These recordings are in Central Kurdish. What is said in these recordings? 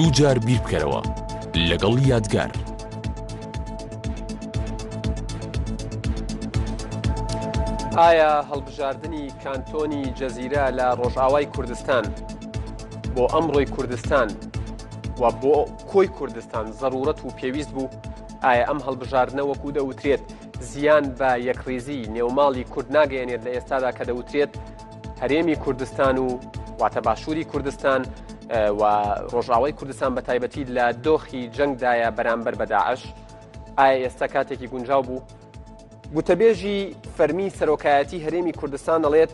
دووجار بیر بکەرەوە لەگەڵ یادگار. ئایا هەڵبژاردنی کانتۆنی جەزیرە لە ڕۆژئاوای کوردستان بۆ ئەمڕۆی کوردستان و بۆ کۆی کوردستان زەرورەت و پێویست بوو؟ ئایا ئەم هەڵبژاردنە وەکو دەوترێت زیان بە یەکڕیزی نێوماڵی کورد ناگەیەنێت لە ئێستادا کە دەوترێت هەرێمی کوردستان و واتە باشووری کوردستان و ڕۆژاوای کوردستان بە تایبەتی لە دۆخی جەنگدایە بەرامبەر بە داعش ئایا ئێستا کاتێکی گونجاو بوو؟ گوتەبێژی فەرمی سەرۆکایەتی هەرێمی کوردستان دەڵێت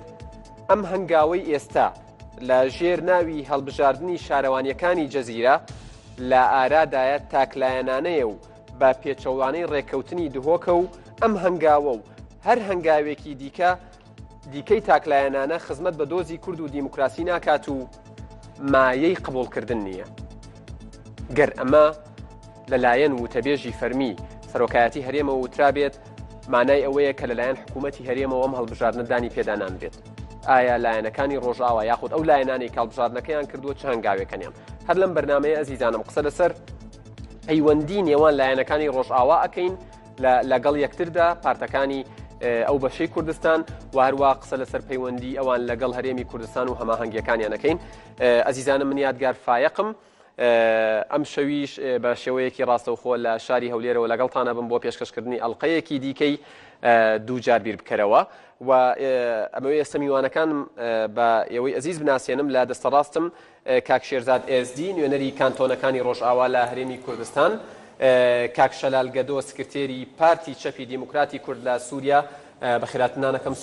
ئەم هەنگاوەی ئێستا لە ژێر ناوی هەڵبژاردنی شارەوانیەکانی جەزیرە لە ئارادایە تاکلایەنانەیە و بە پێچەوانەی ڕێککەوتنی دهۆکە و ئەم هەنگاوە و هەر هەنگاوێکی دیکە دیکەی تاکلایەنانە خزمەت بە دۆزی کورد و دیموکراسی ناکات و مایەی قبوڵکردن نییە. گەر ئەمە لەلایەن وتەبێژی فەرمی سەرۆکایەتی هەرێمەوە وترابێت، مانای ئەوەیە کە لەلایەن حکوومەتی هەرێمەوە ئەم هەڵبژاردنە دانی پێدا نانرێت. ئایا لایەنەکانی ڕۆژئاوا یاخود ئەو لایەنانەی کە هەڵبژاردنەکەیان کردووە چ هەنگاوێکەنیان؟ هەر لەم بەرنامەیە ئەزیزانم قسە لەسەر پەیوەندی نێوان لایەنەکانی ڕۆژئاوا ئەکەین لەگەڵ یەکتردا پارتەکانی ئەو بەشەی کوردستان و هەروە قسە لەسەر پەیوەندی ئەوان لەگەڵ هەرێمی کوردستان و هەماهەنگیەکانیانەکەین ئەزیزانە من یادگار فایەقم ئەم شەویش بە شێوەیەکی ڕاستەوخۆ لە شاری هەولێرەوە لەگەڵتانە بم بۆ پێشکەشکردنی ئەڵلقەیەکی دیکەی دووجار بیر بکەرەوە و ئەمەوێ ئێستا میوانەکانم بە ئێوەی ئەزیز بناسێنم لە دەستەڕاستم کاک شێرزاد ئێزدی، نوێنەری کانتۆنەکانی ڕۆژئاوا لە هەرێمی کوردستان، کاک شەلال گەدۆ، سکرتێری پارتی چەپی دیموکراتی کورد لە سووریا، بەخێراتنان ئەکەم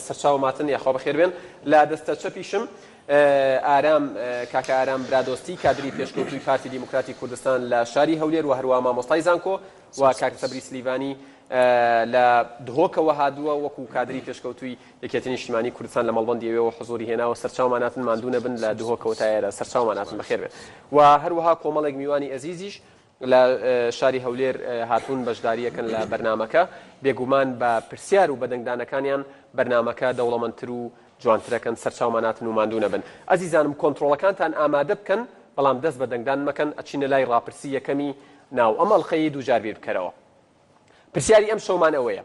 سەرچاوم هاتن، یاخوا بەخێر بێن. لە دەستە چەپیشم ئارام کاکە ئارام برادۆستی، کادری پێشکەوتووی پارتی دیموکراتی کوردستان لە شاری هەولێر و هەروا مامۆستای زانکۆ و کاک سەبری سلیڤانی لە دهۆکەوە هاتووە وەکوو کادری پێشکەوتووی یەکێتی نیشتیمانی کوردستان لە مەڵبەندی ئەوێوە حزوری هێناوە سەرچاومان هاتن ماندوو نەبن لە دهۆکەوە تا ئێرە سەرچاومان هاتن بەخێر بێن و هەروەها کۆمەڵێک میوانی ئەزیزیش لە شاری هەولێر هاتوون بەشداریەکەن لە بەرنامەکە بێگومان بە پرسیار و بەدەنگدانەکانیان بەرنامەکە دەوڵەمەندتر و جوانترەکەن سەرچاومان هاتن و ماندوو نەبن ئەزیزانم کۆنتڕۆڵەکانتان ئامادە بکەن بەڵام دەست بە دەنگدان مەکەن ئەچینە لای ڕاپرسی یەکەمی ناو ئەم ئەڵقەیەی دووجار بیر بکەرەوە. پرسیاری ئەم شەومان ئەوەیە،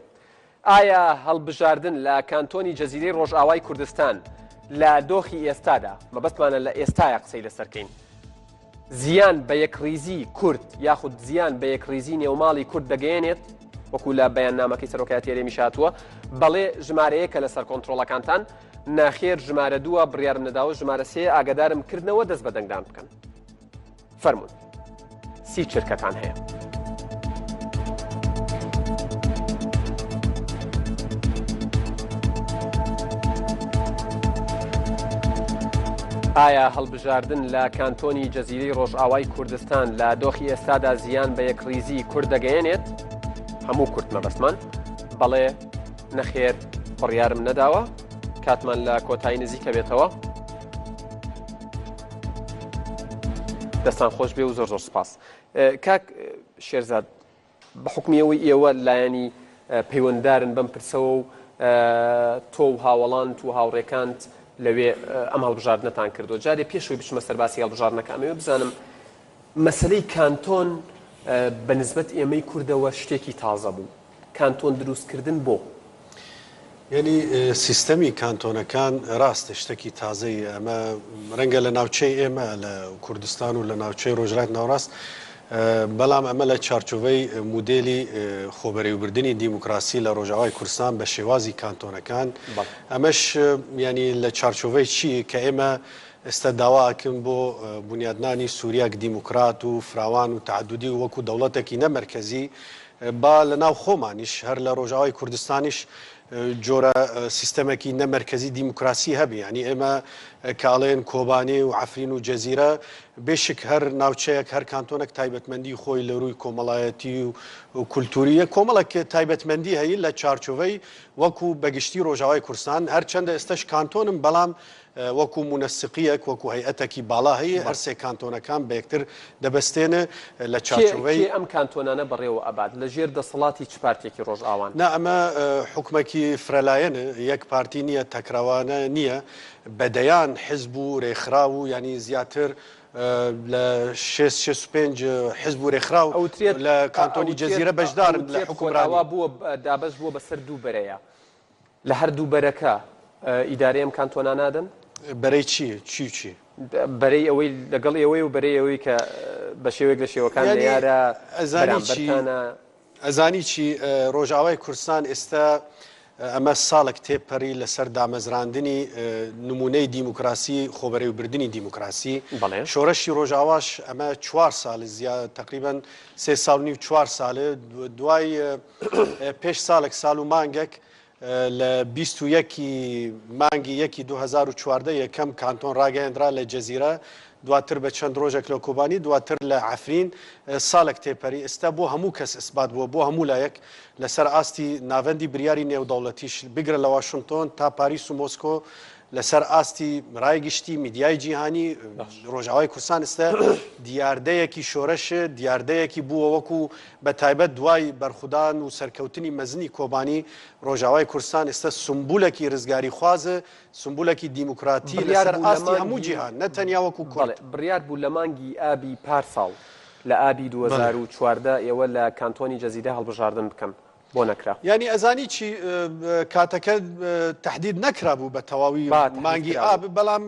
ئایا هەڵبژاردن لە کانتۆنی جەزیرەی ڕۆژئاوای کوردستان لە دۆخی ئێستادا، مەبەستمانە لە ئێستایا قسەی لەسەر کەین، زیان بە یەکڕیزی کورد یاخود زیان بە یەکڕیزی نێوماڵی کورد دەگەیەنێت؟ وەکو لە بەیاننامەکەی سەرۆکایەتی هەرێمیش هاتووە، بەڵێ ژمارە یەکە لەسەر کۆنترۆڵەکانتان، ناخێر ژمارە دووە، بڕیارم نەداوە، ژمارە سێیە ئاگادارم کردنەوە دەست بە دەنگدان بکەن. فەرموون سی چرکەتان هەیە. ئایا هەڵبژاردن لە کانتۆنی جەزیرەی ڕۆژئاوای کوردستان لە دۆخی ئێستادا زیان بە یەکڕیزی کورد دەگەیەنێت؟ هەموو کورد مەبەستمان بەڵێ نەخێر بڕیارم نەداوە کاتمان لە کۆتایی نزیکە بێتەوە. دەستان خۆش بێ و زۆر زۆر سپاس. کاک شێرزاد بە حوکمی ئەوەی ئێوە لایەنی پەیوەنددارن بەم پرسەوە و تۆ و هاوەڵانت و هاوڕێکانت لەوێ ئەم هەڵبژاردنەتان کردووە جارێ پێشەوەی بچمە سەر باسی هەڵبژاردنەکە ئەمەوێ بزانم مەسەلەی کانتۆن بە نسبەت ئێمەی کوردەوە شتێکی تازە بوو کانتۆن دروستکردن بۆ؟ یانی سیستەمی کانتۆنەکان ڕاستە شتەکی تازەیە ئەمە ڕەنگە لە ناوچەی ئێمە لە کوردستان و لە ناوچەی ڕۆژهەڵاتی ناوەڕاست بەڵام ئەمە لە چارچۆڤەی مودێلی خۆبەرێوبردنی دیموکراسی لە ڕۆژاوای کوردستان بە شێوازی کانتۆنەکان ئەمەش یانی لە چارچۆڤەی چی کە ئێمە ئێستا داوا ئەکەن بۆ بونیادنانی سوریاک دیموکرات و فراوان و تەعەدودی و وەکو دەوڵەتێکی نە مەرکەزی با لە ناو خۆمانیش هەر لە ڕۆژاوای کوردستانیش جۆرە سیستەمێکی نە مەرکەزی دیموکراسی هەبی یانی ئێمە کە ئەڵێن کۆبانێ و عەفرین و جەزیرە بێشک هەر ناوچەیەک هەر کانتۆنێک تایبەتمەندی خۆی لە رووی کۆمەڵایەتی و کولتوریە کۆمەڵێک تایبەتمەندی هەیە لە چارچۆڤەی وەکو بەگشتی ڕۆژاوای کوردستان هەرچەندە ئێستش کانتۆنم بەڵام وەکو مونەسقیەک، وەکو هەیئەتەکی باڵا هەیە، هەر سێ کانتۆنەکان بە یەکتر دەبەستێنێ لە کێ چارچۆڤەی. کێ ئەم کانتۆنانە بەڕێوە ئەبات؟ لە ژێر دەسەڵاتی چ پارتێکی ڕۆژئاوان؟ نا ئەمە حوکمەکی فرەلایەنە، یەک پارتی نییە، تەکرەوانە نییە، بە دەیان حزب و رێکخراو و یانی زیاتر. لە شێست 65 حزب و رێکخراو ئەوترێت لە کانتۆنی ئەوترێت جەزیرە بەشدارن لە ئەوترێت حوکمرانی. خۆرئاوا بووە دابەش بووە بەسەر دوو بەرەیە لە هەردوو بەرەکە ئیدارەی ئەم کانتۆنە نادەن؟ بەرەی چی؟ چی و چی؟ بەرەی ئەوەی لەگەڵ ئێوەی و بەرەی ئەوەی کە بە شێوەیەک لە شێوەکان یانی نەیارە ئەزانی چی؟ بەرامبەرتانە. ئەزانی چی؟ ڕۆژئاوای کوردستان ئێستا ئەمە ساڵێک تێپەری لەسەر دامەزراندنی نمونەی دیموکراسی خۆبەرێوبردنی دیموکراسی بەڵێ. شۆرەشی ڕۆژئاواش ئەمە چوار ساڵ زیاد تقریبا سێ ساڵ نیو چوار ساڵێ دوای پێش ساڵێک ساڵ و مانگێک لە 21 ی مانگی یەکی 2014 یەکەم کانتۆن ڕاگەیەندرا لە جەزیرە، دواتر بە چەند ڕۆژێک لە کۆبانی، دواتر لە عەفرین، ساڵێک تێپەری، ئێستا بۆ هەموو کەس ئیسبات بووە، بۆ هەموو لایەک لەسەر ئاستی ناڤەندی بریاری نێودەوڵەتیش بگرە لە واشنتۆن تا پاریس و مۆسکۆ، لەسەر ئاستی رای گشتی، میدیای جیهانی، رۆژئاوای کوردستان ئێستا دیاردەیەکی شۆرش، دیاردەیەکی بووە وەکو بە تایبەت دوای بەرخودان و سەرکەوتنی مەزنی کۆبانی، رۆژئاوای کوردستان ئێستا سمبولێکی رزگاریخواز، سمبولێکی دیموکراتی بڕیار لەسەر بوو لە ئاستی هەموو مانگی جیهان نە تەنیا وەکو بەڵێ کورد. بڕیار بوو لە مانگی ئابی پار ساڵ، لە ئابی بەڵێ. 2014 ئێوە لە کانتۆنی جەزیرە هەڵبژاردن بکەن. بۆ نەکرا؟ یانی ئەزانی چی کاتەکە تەحدید نەکرابوو بە تەواوی با تەحدید مانگی کرابوو. ئاب بەڵام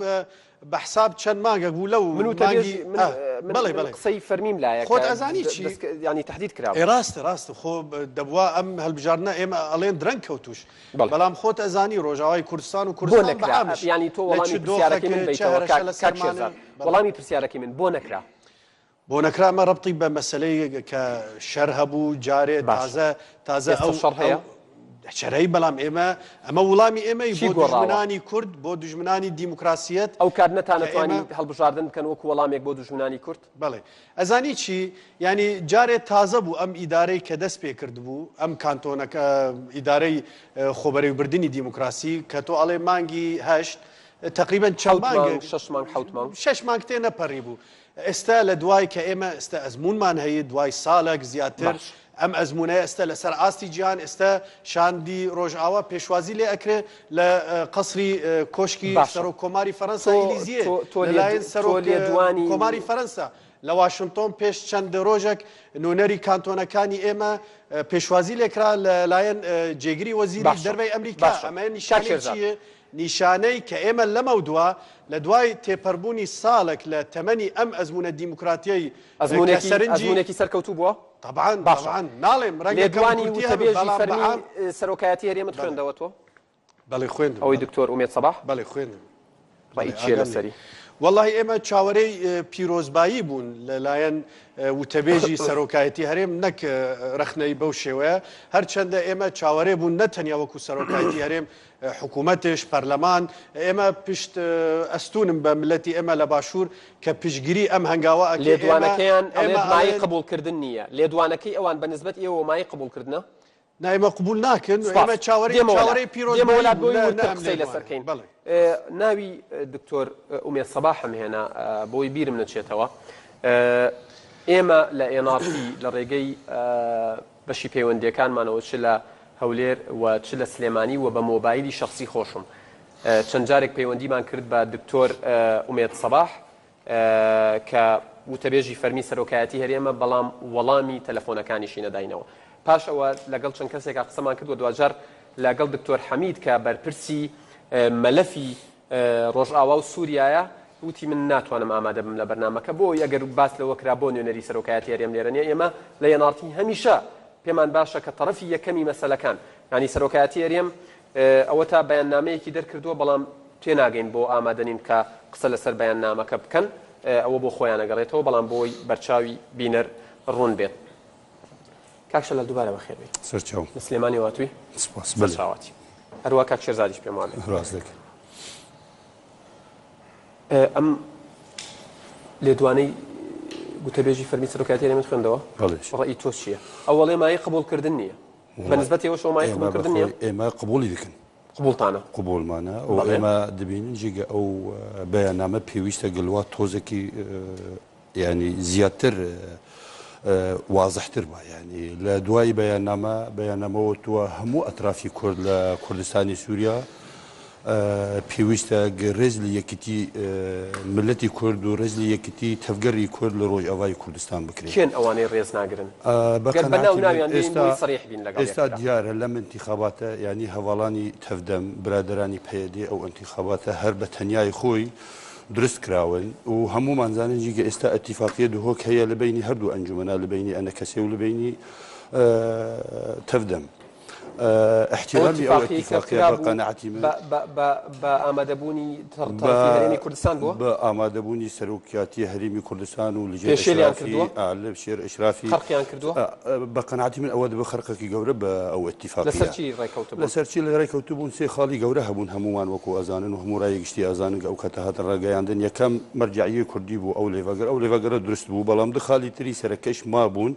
بە حساب چەند مانگێک بوو لەو من وتەبێژ مانگی من ئا من بەڵێ من بەڵێ قسەی فەرمیم لایە خۆت کە ئەزانی چی دەست یانی تەحدید ئێ کرابوو. ڕاستە ڕاستە خۆ دەبوا ئەم هەلبژاردنە ئێمە ئەڵێن درەنگ کەوتوش بەڵێ. بەڵام خۆت ئەزانی ڕۆژاوای کوردستان و بۆ کوردستان بە نەکرا؟ عامش یانی تۆ لە چ وەڵامی دۆخێک پرسیارەکەی من چ بەیتەوە هەرەشە کاک کاک لەسەرمانە شێرزاد بەڵێ. وەڵامی پرسیارەکەی من بۆ نەکرا؟ بۆ نەکرا ئەمە ڕەبتی بە مەسەلەی کە شەر هەبوو جارێ باشە تازە تازە ئێستا ئەو شەڕ ئەو هەیە؟ شەرەی بەڵام ئێمە ئەمە وڵامی ئێمەی چی بۆ گۆڕاوە؟ دوژمنانی کورد بۆ دوژمنانی دیموکراسیەت ئەو کات کە نەتانەتوانی ئێمە هەڵبژاردن بکەن وەکو وەڵامێک بۆ دوژمنانی کورد؟ بەڵێ ئەزانی چی یانی جارێ تازە بوو ئەم ئیدارەی کە دەست پێ کرد بوو ئەم کانتۆنەکە ئیدارەی خۆبەرێوبردنی دیموکراسی کە تۆ ئەڵێ مانگی هەشت تقریبا چەند حەوت مانگ مانگێک شەش مانگ حەوت مانگ شەش مانگ تێ نەپەڕی بوو ئێستا لە دوای کە ئێمە ئێستا ئەزموونمان هەیە دوای ساڵێک زیاتر باش. ئەم ئەزموونەیە ئێستا لەسەر ئاستی جیهان ئێستا شاندی ڕۆژئاوا پێشوازی لێ ئەکرێ لە قەسری کۆشکی باشە. سەرۆک کۆماری فەرەنسا تۆ ئیلیزیێ تۆ تۆ لەلایەن لێد تۆ سەرۆک لێدوانی کۆماری فەرەنسا لە واشنتۆن پێش چەند ڕۆژێک نوێنەری کانتۆنەکانی ئێمە پێشوازی لێکرا لەلایەن جێگری وەزیری باشە دەرەوەی ئەمریکا باشە ئەمە کاک نیشانەی شێرزاد چییە نیشانەی کە ئێمە لەمەودوا لە دوای تێپەربوونی ساڵێک لە تەمەنی ئەم ئەزموونە دیموکراتیەی کە ئەزموونێکی سەرنجی ئەزموونێکی سەرکەوتوو بووە؟ تەبعەن باشە تەبعەن ناڵێم ڕەنگە کەم و لێدوانی کورتی هەبێ وتەبێژی بەڵام بە فەرمی عام سەرۆکایەتی هەرێمت بەڵێ خوێندەوە تۆ؟ بەڵێ خوێندم ئەوەی بەڵێ دکتۆر ئومێد سەباح؟ بەڵێ خوێندم ڕەئی بەڵێ چییە ئاگام لێ لەسەری؟ وەڵاهی ئێمە چاوەرێی پیرۆزبایی بوون لەلایەن وتەبێژی سەرۆکایەتی هەرێم نەک رەخنەی بەو شێوەیە هەرچەندە ئێمە چاوەرێ بوون نە تەنیا وەکو سەرۆکایەتی هەرێم حکوومەتش پەرلەمان ئێمە پشت ئەستونم بە ملەتی ئێمە لە باشوور کە پشتگیری ئەم هەنگاوە ئەکێ ئێمە لێدوانەکەیان ئێمە ئەڵێت مایەی ئەڵێن قبوڵکردن نییە لێدوانەکەی ئەوان بە نسبەت ئێوەوە مایەی قبوڵکردنە؟ نا ئێمە قبوڵ ناکەن سوپاس. ئێمە چاوەرێی دێمەوە لات. چاوەرێی دێمەوە پیرۆزبایی لات بوون بۆی نە نە وردتر ئەم قسەی لەسەر لێدوانە کەین. بەڵێ. ناوی دکتۆر ئومێد سەباحم هێنا بۆی بیرم نەچێتەوە. ئێمە لە NRT لە ڕێگەی بەشی پەیوەندییەکانمانەوە چ لە هەولێر و چ لە سلێمانی و بە مۆبایلی شەخسی خۆشم چەند جارێک پەیوەندیمان کرد بە دکتۆر ئومێد سەباح کە وتەبێژی فەرمی سەرۆکایەتی هەرێمە، بەڵام وەڵامی تەلەفۆنەکانیشی نەداینەوە. پاش ئەوە لەگەڵ چەند کەسێکا قسەمان کرد و دواجار لەگەڵ دکتۆر حەمید کە بەرپرسی مەلەفی ڕۆژئاوا و سوریایە وتی من ناتوانم ئامادە بم لە بەرنامەکە بۆ ئەگەر باس لەوە کرا بۆ نوێنەری سەرۆکایەتی هەرێم لێرە نیە ئێمە لە NRT هەمیشە پێمان باشە کە تەڕەفی یەکەمی مەسەلەکان یانی سەرۆکایەتی هەرێم ئەوەتا بەیاننامەیەکی دەرکردووە، بەڵام تێناگەین بۆ ئامادە نین کە قسە لەسەر بەیاننامەکە بکەن، ئەوە بۆ خۆیان ئەگەڕێتەوە، بەڵام بۆی بەرچاوی بینەر ڕوون بێت. کاک شەلال دووبارە بەخێر بێی. سەرچاوم. لە سلێمانیەوە هاتووی؟ سپاس. بەلێ. سەرچاواتی. هەروا کاک شێرزادیش پێم وابێ. ڕاست دەکەی. ئەم لێدوانەی گوتەبێژی فەرمی سەرۆکایەتی هەرێمت خوێندەوە؟ بەڵێ. ڕەئی تۆ چییە؟ ئەوەڵێ مایەی قبوڵکردن نییە. بە نسبەت ئێوەشەوە مایەی ئێمە قبوڵکردن نییە؟ بەخۆی ئێمە قبوڵی دەکەن. قبوڵتانە؟ قبوڵمانە و بەڵێ. ئێمە دەبینین جێگە ئەو بەیاننامە پێویستە گەلوا تۆزێکی یانی زیاتر وازحتر بە یانی لە دوای بەیاننامە بەیاننامەوە تووە هەموو ئەترافی کورد لە کوردستانی سووریا. پێویستە ڕێز لە یەکیتی ملەتی کورد و ڕێز لە یەکیتی تەڤگەری کورد لە ڕۆژئاڤای کوردستان بکرێ. کێن ئەوانەی ڕێز ناگرن؟ بە گەر بە ناو قەناعەتی من ناویان بێین ئێستا بۆی سەریح بین لەگەڵ ئێستا یەکترا. دیارە لەم ئینتیخاباتە یانی هەڤاڵانی تەڤدەم، برادەرانی پەیەدێ ئەو ئینتیخاباتە هەر بە تەنیای خۆی دروست کراون و هەموومان زانین جیگە ئێستا ئیتیفاقیە دهۆک هەیە لە بەینی هەردوو ئەنجومەنا لە بەینی ئەنەکەسێ و لە بەینی تەڤدەم. ئەو ئیحتیرامی ئەو ئیتیفاقیەی کە ئیتیفاقیە بە کرابوو قەناعەتی من بە بە بە بە ئامادەبوونی تەڕ بە تەڕەفی هەرێمی کوردستان بووە؟ بە ئامادەبوونی سەرۆکیاتی هەرێمی کوردستان و لەژێر پێشێلیان ئیشرافی کردووە؟ ئا لەژێر ئیشرافی خەرقیان کردووە؟ ئا بە قەناعەتی من ئەوە دەبێ خەرقێکی گەورە بە ئەو لەسەر ئیتیفاقیە چی ڕێکەوتبوون؟ لەسەر چی ڕێکەوتبوون سێ خاڵی گەورە هەبوون هەموومان وەکوو ئەزانن و هەموو ڕای گشتی ئەزانن کە ئەو کاتە هاتن ڕاگەیاندن یەکەم مەرجەعیەی کوردی بوو ئەو لێڤەگەر ئەو لێڤەگەرە دروست بوو بەڵام دو خاڵی تری سەرەکەش مابوون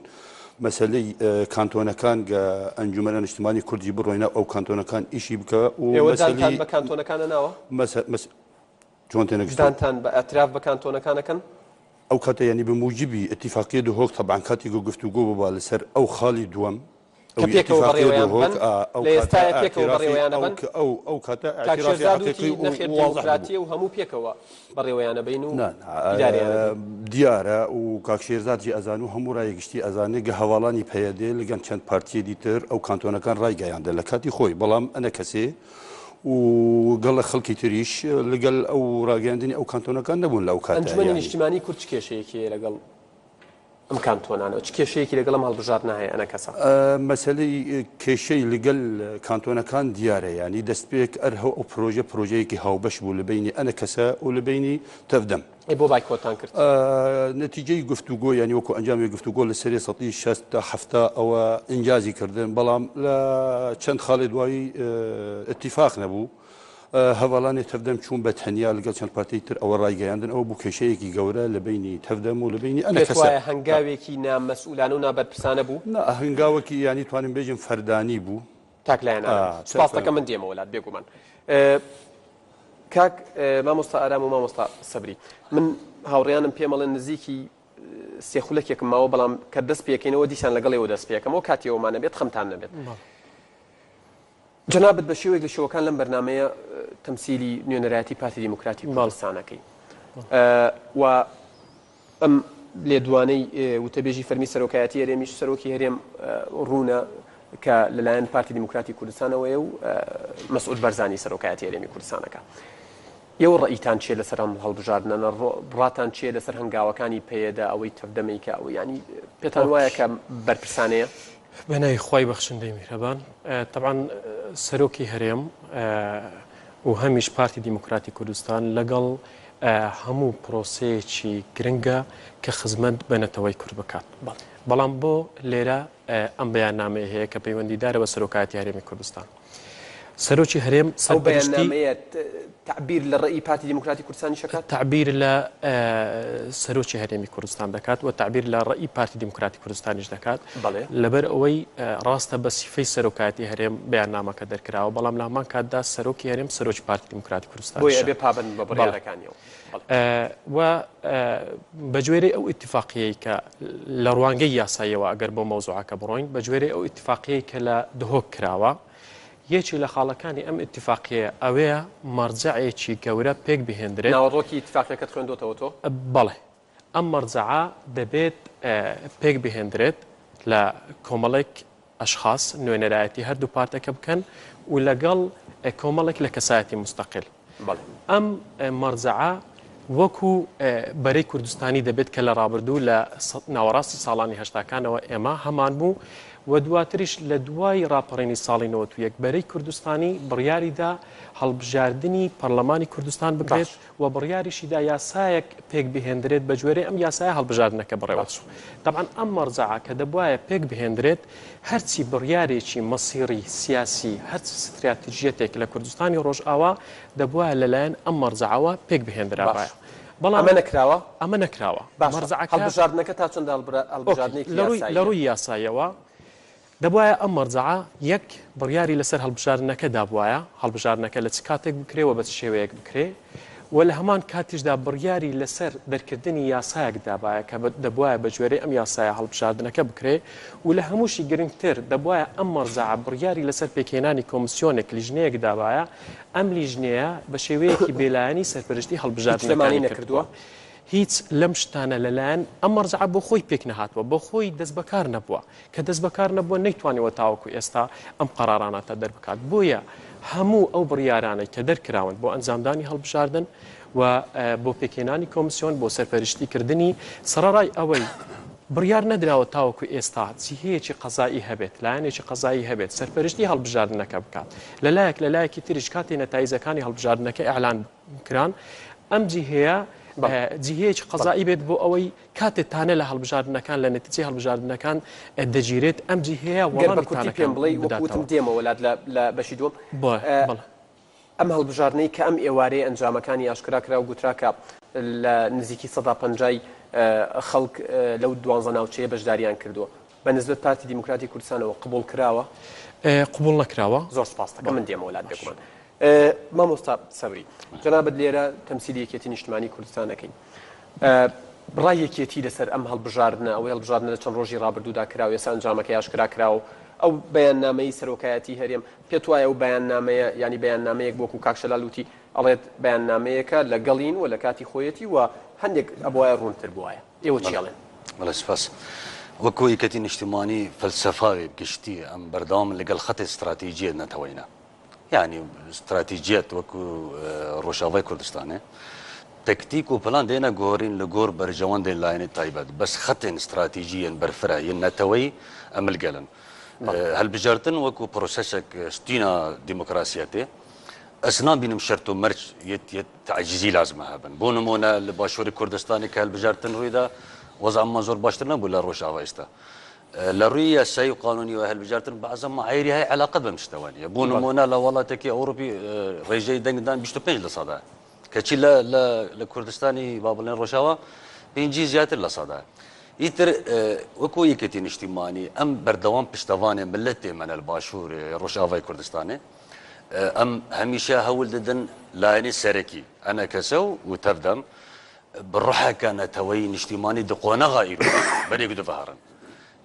مەسەلەی کانتۆنەکان گە ئەنجومەنە نیشتمانی کوردی بڕۆی ناو ئەو کانتۆنەکان ئیشی بکە و ئێوە دانتان مەسەلەی بە کانتۆنەکانە ناوە؟ مەسە مەس چۆن تێنەگشتم؟ دانتان بە ئیعتراف بە کانتۆنەکان ئەکەن؟ ئەو کاتە یانی بە موجبی ئیتیفاقیە دهۆک تەبعەن کاتێک گە گفتوگۆ ببا لەسەر ئەو خاڵی دووەم کە ئەو پێکەوە ئیتیفاقیە بەڕێوەیان دهۆک ببەن، ئا ئەو لە کاتە ئێستایا پێکەوە ئیعترافی بەڕێوەیان ئەو ئەبەن؟ کە ئەو ئەو کاتە کاک ئیعترافی شێرزاد حەقیقی وتی و نەخێر واضح ببوو. دێموکراتیە و هەموو پێکەوە بەڕێوەیان ئەبەین و نا نا ئیدارەیان ئەدەین. دیارە و کاک شێرزاد جی ئەزان و هەموو رای گشتی ئەزانێ گە هەواڵانی پەیەدێ لەگەن چەند پارتیە دیتر ئەو کانتۆنەکان رایگەیاندە لە کاتی خۆی بەڵام ئەنەکەسێ و گەڵە خەڵکی تریش لەگەل ئەو راگەیاندنی ئەو کانتۆنەکان نەبوون لە ئەو کاتە ئەنجومەنی یانی. نیشتیمانی کورد چ کێشەیەکی هەیە لەگەڵ ئەم کانتۆنانە و چ کێشەیەکی لەگەڵ ئەم هەڵبژاردنە هەیە ئەنەکەسە؟ مەسەلەی کێشەی لەگەل کانتۆنەکان دیارە یانی دەستپێک ئەر هەو ئەو پرۆژە پرۆژەیەکی هاوبەش بوو لە بەینی ئەنەکەسە و لە بەینی تەڤدەم. ئەی بۆ بایکۆتتان کرد؟ نەتیجەی گفتوگۆ یانی وەکو ئەنجامی گفتوگۆ لە سەرێ سەتی شەست تا حەفتا ئەوە ئینجازی کردن بەڵام لە چەند خاڵێ دوایی ئیتیفاق نەبوو. هەڤاڵانی تەڤدەم چوون بە تەنیا لەگەڵ چەند پارتیی تر ئەوە ڕایگەیاندن، ئەوە بوو کێشەیەکی گەورە لە بەینی تەڤدەم و لە بەینی پێت ئەنەکەسە. وایە هەنگاوێکی نا مەسئولانە و نابەرپرسانە بوو؟ نا، هەنگاوەکی یانی توانم بێژم فەردانی بوو. تاک لایەنانە بوو. سپاس دەکەم من دێمەوە لات بێگومان. کاک مامۆستا ئارام و مامۆستا سەبری من هاوڕێیانم پێم ئەڵێن نزیکی سێ خولەکێکم ماوە بەڵام کە دەست پێکەینەوە دیسان لەگەڵ ئێوە دەست پێکەمەوە کاتی ئەوەمان نەبێت خەمتان نەبێت. جەنابت بە شێوەیەک لە شێوەکان لەم بەرنامەیە تەمسیلی نوێنەرایەتی پارتی دیموکراتی کوردستان ئەکەی و ئەم لێدوانەی وتەبێژی فەرمی سەرۆکایەتی هەرێمیش سەرۆکی هەرێم ڕوونە کە لەلایەن پارتی دیموکراتی کوردستانەوەیە و مەسعود بەرزانی سەرۆکایەتی هەرێمی کوردستانەکە. ئێوە ڕەئیتان چیە لەسەر ئەم هەڵبژاردنانە ڕاتان چیە لەسەر هەنگاوەکانی پەیەدە ئەوەی تەڤدەمەی کە ئەوە یانی پێتان وایە کە بەرپرسانەیە؟ بە ناوی خوای بەخشندەی میهرەبان تەبعەن سەرۆکی هەرێم و هەمیش پارتی دیموکراتی کوردستان لەگەڵ هەموو پرۆسەیەکی گرنگە کە خزمەت بە نەتەوەی کورد بکات بەڵام بۆ لێرە ئەم بەیاننامەیە هەیە کە پەیوەندیدارە بە سەرۆکایەتی هەرێمی کوردستان. سەرۆکی هەرێم ئەو سەرپەرشتی بەیاننامەیە تەعبیر لە ڕەئی پارتی دیموکراتی کوردستانیش ئەکات؟ تەعبیر لە سەرۆکی هەرێمی کوردستان دەکات و تەعبیر لە ڕەئی پارتی دیموکراتی کوردستانیش دەکات. بەڵێ. لەبەر ئەوەی ڕاستە بە سیفەی سەرۆکایەتی هەرێم بەیاننامەکە دەرکراوە، بەڵام لە هەمان کاتدا سەرۆکی هەرێم سەرۆکی پارتی دیموکراتی کوردستانیشە. بۆیە ئەبێ پابەند بە بەڵێ. بڕیارەکانیەوە. بەڵێ. و بە گوێرەی ئەو ئیتیفاقیەی کە لە ڕوانگەی یاساییەوە ئەگەر بۆ مەوزوعەکە بڕۆین، بە گوێرەی ئەو ئیتیفاقیەی کە لە دهۆک کراوە، یەکێ لە خاڵەکانی ئەم ئیتیفاقیەیە ئەوەیە مەرجەعێکی گەورە پێک بهێندرێت. ناوەڕۆکی ئیتیفاقیەکەت خوێندۆتەوە تۆ؟ بەڵێ. ئەم مەرجەعە دەبێت پێک بهێندرێت لە کۆمەڵێک ئەشخاس نوێنەرایەتی هەردوو پارتەکە بکەن و لەگەڵ کۆمەڵێک لە کەسایەتی موستەقیل. ئەم مەرجەعە وەکو بەرەی کوردستانی دەبێت کە لە ڕابردوو لە ناوەڕاستی ساڵانی هەشتاکانەوە ئێمە هەمان بوو و دواتریش لە دوای ڕاپەڕینی ساڵی 91 بەرەی کوردستانی بڕیاریدا هەڵبژاردنی پەرلەمانی کوردستان بکرێت و بڕیاریشی دا یاسایەک پێک بهێندرێت بە گوێرەی ئەم یاسایە هەڵبژاردنەکە بەڕێوەچوو. تەبعەن ئەم مەرجەعە کە دەبوایە پێک بهێندرێت هەرچی بڕیارێکی مەسیڕی سیاسی هەرچ ستراتیژیەتێک لە کوردستانی ڕۆژئاوا دەبوایە لەلایەن ئەم مەرجەعەوە پێک بهێندرابایە. باش بەڵام ئەمە نەکراوە؟ ئەمە نەکراوە. باشە مەرجەعەکە هەڵبژاردنەکە تا چەند ئۆکەی هەڵبژاردنێکی لە ڕووی لە یاساییە؟ ڕووی یاساییەوە دەبوایە ئەم مەرجەعە یەک بڕیاری لەسەر هەڵبژاردنەکە دابوایە، هەڵبژاردنەکە لە چ کاتێک بکرێ و بە چ شێوەیەک بکرێ. و لە هەمان کاتیشدا بڕیاری لەسەر دەرکردنی یاسایەک دابایە کە دەبوایە بە گوێرەی ئەم یاسایە هەڵبژاردنەکە بکرێ و لە هەمووشی گرنگتر دەبوایە ئەم مەرجەعە بڕیاری لەسەر پێکهێنانی کۆمسیۆنێک، لیژنەیەک دابایە، ئەم لیژنەیە بە شێوەیەکی بێلایەنی سەرپەرشتی هیچ لەمانەی هەڵبژاردنەکانی نەکردووە. کردووە. هیچ لەم شتانە لەلایەن ئەم مەرجەعە بۆ خۆی پێکنەهاتووە، بۆ خۆی دەستبەکار نەبووە. کە دەستبەکار نەبووە نەیتوانیوە تاوەکو ئێستا ئەم قەراراناتە دەربکات، بۆیە هەموو ئەو بڕیارانەی کە دەرکراون بۆ ئەنجامدانی هەڵبژاردن و بۆ پێکهێنانی کۆمسیۆن بۆ سەرپەرشتی کردنی، سەڕەڕای ئەوەی بڕیار نەدراوە تاوەکو ئێستا جیهەیەکی قەزایی هەبێت، لایەنێکی قەزایی هەبێت سەرپەرشتی هەڵبژاردنەکە بکات لەلایەک، لەلایەکی تریش کاتێ نەتایجەکانی هەڵبژاردنەکە ئیعلان کران ئەم جیهەیە جیهەیەکی قەزایی بێت بۆ ئەوەی کاتێ تانە لە هەڵبژاردنەکان لە نەتیجەی هەڵبژاردنەکان دەگیرێت ئەم جیهەیە گەر بە وەڵامی کورتی تانەکان پێم بڵێی وەکو وتم بداتەوە. دێمەوە لات لە لە بەشی دووەم بۆ بەڵێ. ئەم هەڵبژاردنەی کە ئەم ئێوارەیە ئەنجامەکانی ئاشکرا کرا و گوترا کە لە نزیکی سەدا پەنجای خەڵک لەو دوانزە ناوچەیە بەشداریان کردووە بە نسبەت پارتی دیموکراتی کوردستانەوە قبوڵ کراوە؟ قبوڵ نەکراوە. زۆر سپاست دەکەم بەڵێ من دێمەوە لات باش. بێگومان. مامۆستا سەبری جەنابت لێرە تەمسیلی یەکێتی نیشتمانی کوردستان ئەکەی ڕای یەکێتی لەسەر ئەم هەڵبژاردنە ئەوەی هەڵبژاردنە لە چەند ڕۆژی ڕابردوودا کرا و ئێستا ئەنجامەکەی ئاشکرا کرا و ئەو بەیاننامەی سەرۆکایەتی هەرێم پێت وایە ئەو بەیاننامەیە یانی بەیاننامەیەک وەکو کاک شەلال وتی ئەڵێت بەیاننامەیەکە لەگەڵین و لە کاتی خۆیەتی و هەندێک ئەبوایە ڕوونتر بوایە ئێوە چی ئەڵێن؟ بەڵێ سپاس. وەکو یەکێتی نیشتیمانی فەلسەفاوێ گشتی ئەم بەردەوامن لەگەڵ خەتێ ستراتیجیەت نەتەوەینە. یانی ستراتیجیەت وەکو ڕۆژاڤای کوردستانێ تەکتیک و پلان دێنە گۆرین لە گۆر بەرژەوەندێن لایەنێ تایبەت بەس خەتێن ستراتیجی yên بەرفرە yên نەتەوەیی ئەمل گەلن. هەلبژارتن وەکو پرۆسەسێک ستینا دیموکراسیەتێ ئەس نابینم شەرت و مەرج یەت یەت تەعجیزی لازمە هەبن. بۆ نموونە لە باشووری کوردستانێ کە هەلبژارتن ڕوویدا وەزعمان زۆر باشتر نەبوو لە ڕۆژاڤا ئێستا. لە ڕووی یاسایی و قانونیەوە هەلبژارتن بەعزە مەعایری هەیە عەلاقەت بەم شتەوە نییە. بۆ نموونە لە وڵاتێکی ئەوروپی ڕێژەی دەنگدان 25 لە سەدایە کەچی لە لە لە کوردستانی با بڵێن ڕۆژاوا پێنجی زیاتر لە سەدایە. ئیتر وەکو یەکێتی نیشتیمانی ئەم بەردەوام پشتەوانێ ملەتێ مەنە لە باشوور ڕۆژاوای کوردستانێ ئەم هەمیشە هەول دەدەن لایەنی سەرەکی ئەنەکەسە و و تەڤدەم بە ڕۆحەکە نەتەوەیی نیشتیمانی دە قۆناغا ئیرۆ بەرێ گو دڤهەڕن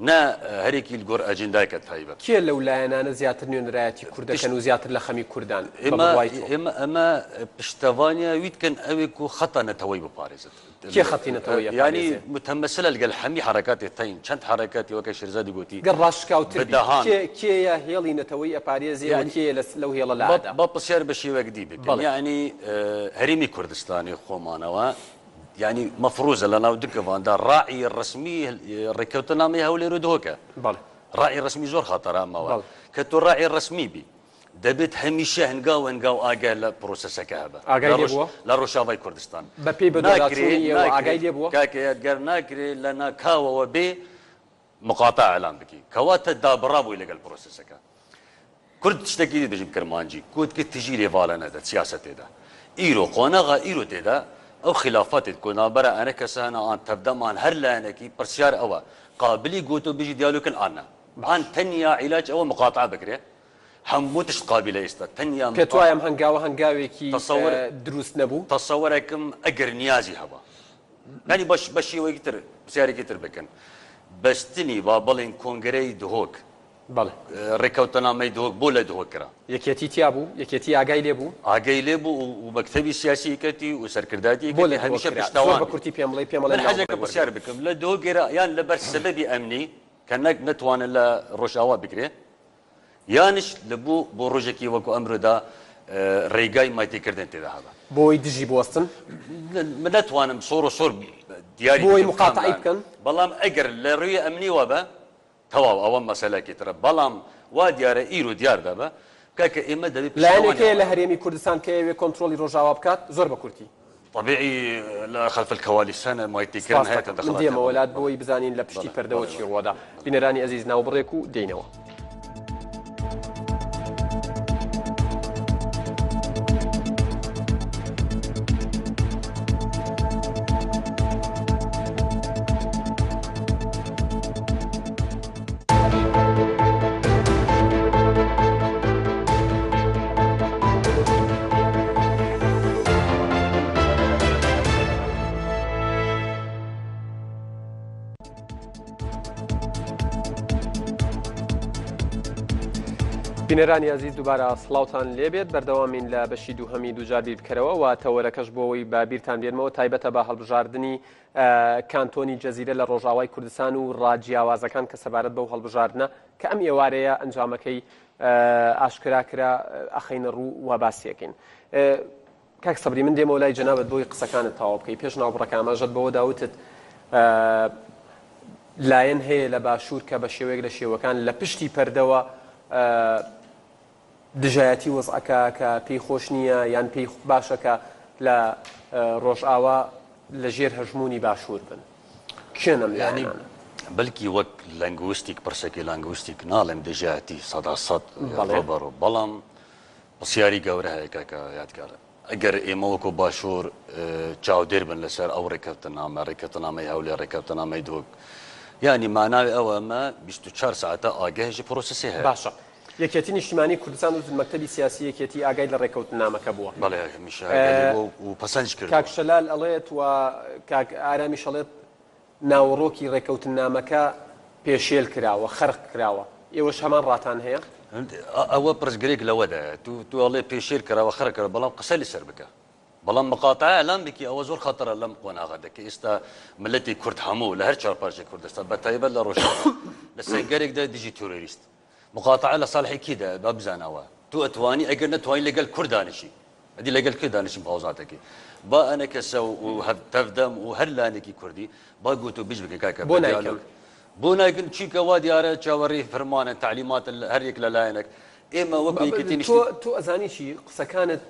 نە هەرێکی لگۆر ئەجندایکە تایبەت. کێ لەو لایەنانە زیاتر نوێنەرایەتی کورد دەکەن و زیاتر لە خەمی کوردان بە بڕوای تۆ؟ ئێمە ئەمە پشتەڤانیا وی دکەن ئەوێ کو خەتا نەتەوەی بپارێزت. کێ خەتی نەتەوەی ئەپارێزێ؟ یانی متەمەسلە لگەل هەمی حەرەکاتێ تەین چەند حەرەکاتی وەکە شێرزادی گۆتی گەر ڕاشکاوتر بە بی دەهان. کێ کێیە هێڵی نەتەوەی ئەپارێزێ و یانی کێیە لە لەو هێڵە لا با ئەدا؟ با پرسیار بە شێوەک دی بکەم بەڵێ. یانی هەرێمی کوردستانی خۆمانەوە یانی مەفروزە لە ناو دکڤاندا ڕاعی ڕەسمی ڕێککەوتنامەی هەولێر و دهۆکە. بەڵێ. ڕاعی ڕەسمی زۆر خەتەرە ئەمەوە بەڵێ. کە تۆ ڕاعی ڕەسمی بی دەبێت هەمیشە هەنگاو هەنگاو ئاگای لە پرۆسەسەکە هەبە. ئاگای لە لێ ڕۆژ بووە؟ لە ڕۆژاڤای کوردستان. بە پێی ناکرێ بەدواداچوونی ئێوە ناکرێ ئاگای لێ بووە؟ کاکە یادگار ناکرێ لە ناکاوەوە بێ مقاتعە ئیعلان بکی کەواتە دابڕابووی لەگەل پرۆسەسەکە. کورد شتێکی دی دەژیم کرمانجی کۆتکە تژی لێڤالە نەدە سیاسەتێدا ئیرۆ قۆناغا ئیرۆ تێدا ئەو خلافاتێت کو ناوبەرە ئەنە کەسە هەنە ئان تەڤدەم ئان هەر لایەنەکی پرسیار ئەوە قابلی گۆتۆ بژی دیالۆکن ئان نا ئان تەنیا عیلاج ئەوە مقاتعە بکرێ هەموو تشت قابیلە ئێستا تەنیا پێت وایە ئەم هەنگاوە هەنگاوێکی تەسەور دروست نەبوو؟ تەسەوەرەکم ئەگەر نیازی هەبا یانی بە بە شێوەیەکی تر پرسیارێکی تر بکەن بەستنی با بڵێن کۆنگرەی دهۆک بەڵێ. ڕێککەوتنامەی دهۆک بۆ لە دهۆک کرا؟ یەکێتی تیا بوو؟ یەکێتی ئاگای لێ بوو؟ ئاگای لێ بوو و مەکتەبی سیاسی یەکێتی و سەرکردایەتی بۆ یەکێتی لە دهۆک هەمیشە کرا؟ زۆر پشتەوان بە کورتی پێم بڵێ، پێم ئەڵێ من ناو حەزەکەم بڕێ پرسیار وەرگرم. بکەم لە دهۆک گێرا یان لەبەر سەبەبی ئەمنی کە نەک نەتوانن لە ڕۆژئاوا بکرێ یانش لە بۆ بۆ ڕۆژێکی وەکو ئەمرۆدا ڕێگای مایتیکردن تێدا هەبا. بۆی دژی بوەستن؟ من نەتوانم سۆر و سۆر دیاری بۆی بکەم کام مقاتەعەی لایەن بکەن؟ بەڵام ئەگەر لە ڕووی ئەمنیوە بە تەواو ئەوە مەسەلەکی ترە بەڵام وا دیارە ئیرۆ دیار دەبە کاکە ئێمە دەبێ لایەنێک پشتەوانی هەیە لە ئەوانە بین. هەرێمی کوردستان کە ئەیەوێ کۆنترۆڵی ڕۆژاوا بکات؟ زۆر بە کورتی. طبیعی لە خلف الكواليس هەنە مایتیکردن سپاست هەیە دەکەم. من تەدەخلات هەیە دێمەوە بەڵێ لات بەڵێ بۆی بزانین لە پشتی بەڵێ پەردەوە بەڵێ چی بەڵێ. ڕووەدا. بینەرانی ئەزیز ناوبڕێک و دێینەوە. بینەرانی ئازیز دووبارە سڵاوتان لێبێت بەردەوامین لە بەشی دووهەمی دووجار بیر بکەرەوە و تەوەرەکەش بۆ ئەوەی بە بیرتان بێنمەوە تایبەتە بە هەڵبژاردنی کانتۆنی جەزیرە لە ڕۆژاوای کوردستان و ڕاجیاوازەکان کە سەبارەت بەو هەڵبژاردنە کە ئەم ئێوارەیە ئەنجامەکەی ئاشکرا کرا ئەخەینە ڕوو و باسیەکەین. کاک سەبری من دێمەوە لای جەنابت بۆی قسەکانت تەواو بکەی پێش ناوبڕەکە ئاماژەت بەوە دا وتت لایەن هەیە لە باشوور کە بە شێوەیەک لە شێوەکان لە پشتی پەردەوە دژایەتی وەزعەکە کە پێی خۆش نییە یان پێی باشە کە لە ڕۆژئاوا لە ژێر هەژموونی باشوور بن کێن ئەم لایەنانە؟ بەلکی وەک لەنگوستیک پرسێکی لانگوستیک ناڵێم دژایەتی سەدا سەد ڕووبەڕوو بەڵام پرسیاری گەورە هەیە کاکە یادگار ئەگەر ئێمە وەکو باشوور چاودێر بن لەسەر ئەو ڕێککەوتنامە ڕێککەوتنامەی هەولێر ڕێککەوتنامەی دهۆک یانی ماناوی ئەوە ئەمە 24 ساعتە ئاگەهێکی پرۆسسی هەیە باشە یەکێتی نیشتیمانی کوردستان و مەکتەبی سیاسی یەکێتی ئاگای لە ڕێککەوتنامەکە بووە بەڵێ هەمیشە ئاگای بووە و پەسەندش کردووە کاک شەلال ئەڵێت و کاک ئارامیش ئەڵێت ناوەڕۆکی ڕێککەوتننامەکە پێشێل کراوە، خەرق کراوە، ئێوەش هەمان ڕاتان هەیە؟ ئەوە پرسگرێک لەوەدایە تو تو ئەڵێ پێشێل کراوە خەرق کراوە بەڵام قسە لەسەر بکە بەڵام مقاتعە ئیعلان بکی ئەوە زۆر خەتەرە لەم قۆناغەدا کە ئێستا ملەتی کورد هەموو لە هەر چوار پارچەی کوردستان بە تایبەت لە ڕۆژئاوا لە سەنگەرێکدا دژی تیرۆریست مقاتعە لە ساڵحی کی دایە با بزانە ئەوە تو ئەتوانی ئەگەر نەتوانی لەگەل کورد دانیشی ئەدی لەگەل کێ دانیشم هاوزاتەکەی با ئەنەکەسە و تەڤدەم و هەر لایەنێکی کوردی با گوتوبیژ بکەن کاکە بۆ نایکەن؟ بۆ نایکەن چونکە وا دیارە چاوەڕێی فرمانن تەعلیماتن هەر یەک لە لایەنێک ئێمە وەکو یەکێتی نیشتی تۆ ئەزانی چی قسەکانت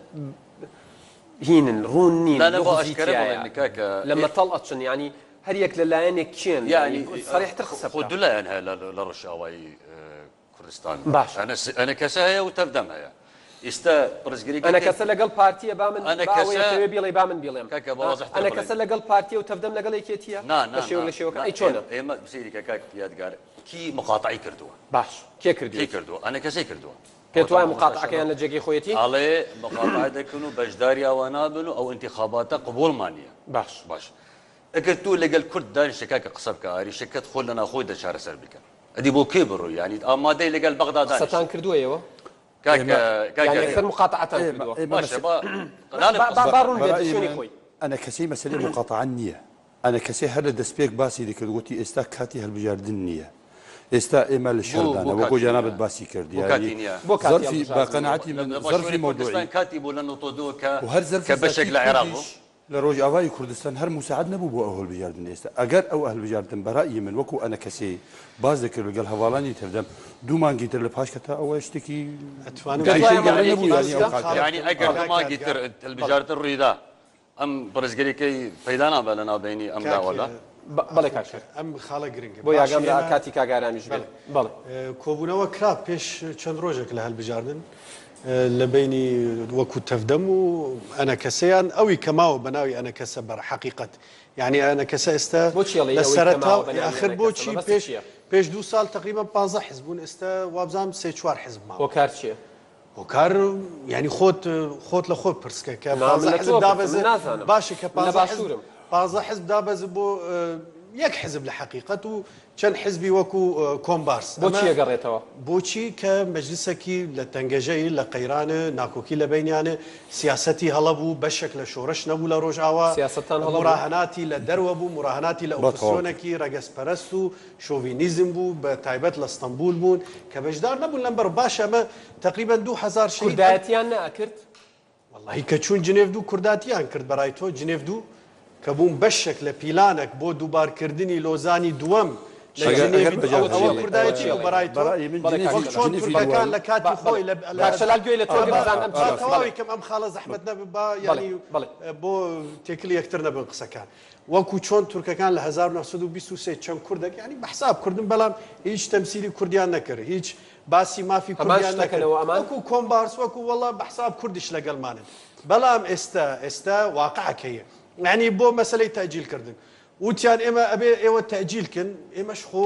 هینن ڕوون نین لا لا با لغزی ئاشکرا تیایە بڵێن کاکە لە مەتەڵ ئەچن یانی هەر یەک لە لایەنێک کێن یانی سەریحتر قسە خۆ بکە. دوو لایەن هەیە لە ڕۆژئاوای کوردستان باشە. ئەنەکەسە هەیە و تەڤدەم هەیە ئیستا پرسگرێکی تر ئەنەکەسە لەگەڵ پارتیە با من با ئەنەکەسە ئەوەی ئەتەوێ بیڵێی با من بیڵێم کاکە با وازحتر ئەنەکەسە بڵێین. لەگەڵ پارتیە و تەڤدەم لەگەڵ یەکێتیە نا نا بە شێوەک نا لە شێوەکان نا ئەی چۆنە؟ ئێمە سەیری کە کاک یادگار کی مقاتەعەی کردووە؟ باش کێ کێ کردوویەتی؟ کردووە؟ ئەنەکەسەی کردووە. پێت وایە مقاتەعەکەیان لە جێگەی خۆیەتی؟ ئەڵێ مقاتەعە دەکەن و بەشداری ئەوە نابن و ئەو ئینتیخاباتە قبوڵمان نییە. باش. باش ئەگەر تۆ لەگەل کورد دانیشە کاکە قسە بکە ئاریشەکەت خۆ لە ناوخۆی دە چارەسەر بکە. ئەدی بۆ کێ بڕۆی یانی ئامادەی لەگەل بەغدا دانیشی. قسەتان کردووە ئێوە؟ کاکە کاکە یان یەکسەر مقاتەعەتان کردووە؟ باشە با ناڵێم با قسە با ڕوون بێت بەرەئی شوێنی من خۆی. ئەنە کەسەی مەسەلەی مقاتەعە نییە ئەنە کەسەی هەر لە دەستپێک باسی دەکرد گوتی ئێستا کاتی هەلبژاردن نییە ئێستا ئێمە لە شەردانە وەکۆ جەنابت باسی کرد یانی زەرفی بە قەناعەتی من زەرفی مەودوعی کاتی بوو لە نۆتۆ کە کە بەشێک لە عێراق بوو. لە ڕۆژئاوای کوردستان هەر موساعد نەبوو بۆ ئەو هەڵبژاردنە ئێستا ئەگەر ئەو هەلبژاردن بە ڕەئی من وەکو ئەنەکەسێ باس دەکرد لەگەڵ هەڤاڵانی تردەم دوو مانگی تر لە پاش کەتا ئەوە شتێکی ئەتوانم کاریگەری گەورە نەبوو یانی ئەو کاتە. یانی ئەگەر دوو مانگی تر هەلبژاردن ڕوویدا ئەم پرسگرێکەی پەیدا نابێت لە ناوبەینی ئەم لاوەدا؟ بەڵێ کاک شێر. ئەم خاڵە گرنگە. بۆ یاگام لە کاتی کاک ئارامیش بێت. بەڵێ. کۆبوونەوە کرا پێش چەند ڕۆژێک لە هەلبژاردن لە بەینی وەکو تەڤدەم و ئەنەکەسەیان ئەوی کە ماوە بە ناوی ئەنەکەسە بەر حەقیقەت یعنی ئەنەکەسە ئێستا بۆچی ئەڵێی لە ئەوەی کە سەرەتا ماوە بە ناوی ئاخر ئەنەکەسە بۆچی مەبەستت پێش چییە؟ پێش دوو ساڵ تقریبا 15 حزب بوون ئێستا وابزانم سێ چوار حزب ماوە. هۆکار چییە؟ هۆکار یعنی خۆت خۆت لە خۆت پرسکە کە نا من 15 لە حزب تۆ پرسم دابەزێ من نازانم باشە کە من لە 15 حزب باشوورم. 15 حزب دابەزێ بۆ یەک حزب لە حەقیقەت و چەند حزبی وەکو کۆمبارس. بۆچی ئەگەڕێتەوە؟ بۆچی کە مەجلسەکی لە تەنگەژەی، لە قەیران، ناکۆکی لە بەینیانە، سیاسەتی هەڵە بوو، بەشێک لە شۆرش نەبوو لە ڕۆژئاوا، سیاسەتتان هەڵە بوو؟ موراهەناتی لە دەروە بوو، موراهەناتی لە ئۆپۆزسیۆنەکی رەگەزپەرەست و شۆڤینیزم بوو، بە تایبەت لە ستەنبول بوون کە بەشدار نەبوون لەم بەڕ، باشە ئەمە تەقریبەن 2000 شەهید. کوردایەتیان نەئەکرد؟ وەڵاهی کە چوون جنێف دوو کورداتیان کرد بەرای تۆ جنێف دوو کە بوون بەشێک لە پیلانەک بۆ دووبار کردنی لۆزانی دووەم لە جنێڤی دوو ئەوە کوردایەتی بوو بەرای تۆ وەک چۆن تورکەکان لە کاتی خۆی لە کاک شەلال گوێی لە تۆ گرت بزان ئەم با تەواوی کەم ئەم خاڵە زەحمەت نەبێ با یانی بۆ تێکلی یەکتر نەبن قسەکان وەکو چۆن تورکەکان لە 1923 چەند کوردەک یانی بە حساب کوردن بەڵام هیچ تەمسیلی کوردیان نەکرد هیچ باسی مافی هەمان کوردیان شت نەکرد دەکەنەوە ئەمان؟ وەکو کۆمبارس وەکو وەڵا بە حساب کوردیش لەگەڵمانن بەڵام ئێستا ئێستا واقعەک هەیە یعنی بۆ مەسەلەی تەئجیل کردن وتیان ئێمە ئەبێ ئێوە تەئجیل کن ئێمەش خۆ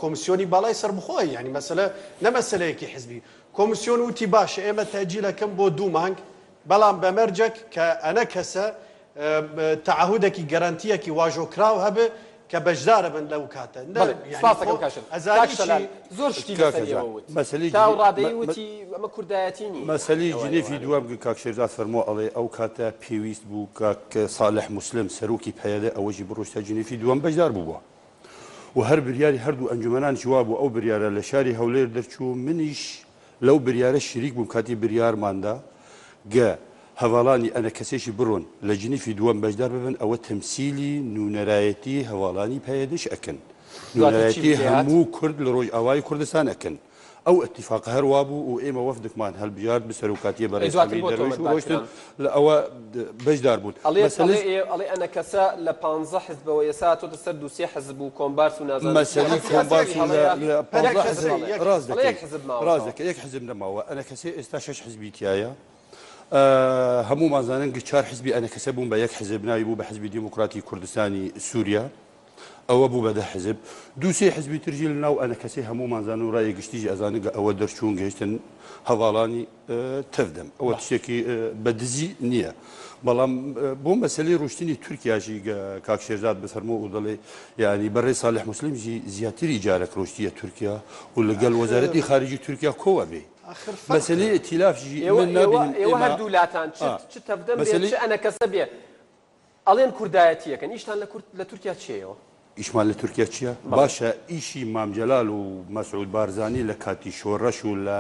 کۆمسیۆنی باڵای سەربخۆی یعنی مەسەلە نە مەسەلەیەکی حزبی کۆمسیۆن وتی باشە ئێمە تەئجیل ئەکەم بۆ دوو مانگ بەڵام بە مەرجەک کە ئەنە کەسە تەعەهودەکی گەرەنتیەکی واژۆکراو هەبێ. کە بەشدارە بن لەو کاتە نە بەڵێ یانی سپاس خۆ دەکەم کاک شەلال. کاک ئەزانی شەلال چی زۆر شتی کاکە لەسەر جان ئێوە وت مەسەلەی تا ئەو جنێ ڕادەی مە مە وتی ئەمە کوردایەتی نییە مەسەلەی ئەوە جنێفی ئێوانەی دووەم کە کاک شێرزاد فەرموو ئەڵێ ئەو کاتە پێویست بوو کاک ساڵح موسلم سەرۆکی پەیەدە ئەوەشی بڕۆشتە جنێفی دووەم بەشدار بووبووە و هەر بریاری هەردوو ئەنجومەنانیش وابوو ئەو بریارە لە شاری هەولێر دەرچوو منیش لەو بریارە شریک بووم کاتی بریارماندا گە هەڤاڵانی ئەنەکەسێشی بڕۆن لە جنیفی دووەم بەشدار ببن ئەوە تەمسیلی نونەرایەتی هەڤاڵانی پەیەدەش ئەکەن دواتر چی نونەرایەتی بکەیات؟ هەموو کورد لە ڕۆژئاوای کوردستان ئەکەن ئەو ئەتیفاقە هەر وابوو و ئێمە وەفدکمان هەلبژارد بە سەرۆکاتیە ئەی بەڕێز دواتر حەمید بۆ دەروێش و تۆمەتبار ڕۆشتن کران؟ لە ئەوە بەشدار بوون ئەڵێ ئەڵێ مەسەلەی ئێ ئەڵێ ئەنەکەسە لە پانزە حزبەوە ئێستا هاتۆتە سەر دوو سێ حزب و کۆمبارس و نازانم چی مەسەلەی حزب کۆمبارس حزبی و لە هەڵەیە لە یەک پانزە حزب حزب هەڵەیە یەک ڕاست ئەڵێ دەکەی یەک حزب ڕاست ماوەتەوە. دەکەی یەک حزب نەماوە ئەنەکەسێ ئێستا شەش حزبی تیایە هەموومان زانن گ چار حزبی ئەنەکەسە بوون بە یەک حزب ناوی بوو بە حزبی دیموکراتی کوردستانی سووریا ئەوە بوو بە دە حزب دوو سێ حزبی ترژی لە ناو ئەنەکەسەی هەموومان زانن و ڕای گشتیش ئەزانن گە ئەوە دەرچوون گەیشتن هەڤاڵانی تەڤدەم ئەوە تشتێکی بە دزی نییە بەڵام بۆ مەسەلەی ڕوشتنی تورکیاشی گە کاک شێرزاد بفەرموو و دەڵێ یعنی بەڕێز ساڵح موسلیم ژی زیاتری جارەک ڕۆشتیە تورکیا و لەگەڵ وەزارەتی خارجی تورکیا کۆوە بێ ئاخر فەرقە. مەسەلەی ئیتیلاف ژی ئێوە من ئێوە نابینم ئێوە ئێمە هەردوو لاتان چ ئا چ تەڤدەم بێ مەسەلەی چ ئەنەکەسە بێ ئەڵێن کوردایەتیەکەن ئیشتان لە کورد لە تورکیا چیەوە؟ ئیشمان لە تورکیا چیە؟ بەڵێ. باشە ئیشی مام جەلال و مەسعود بارزانی لە کاتی شۆرەش و لە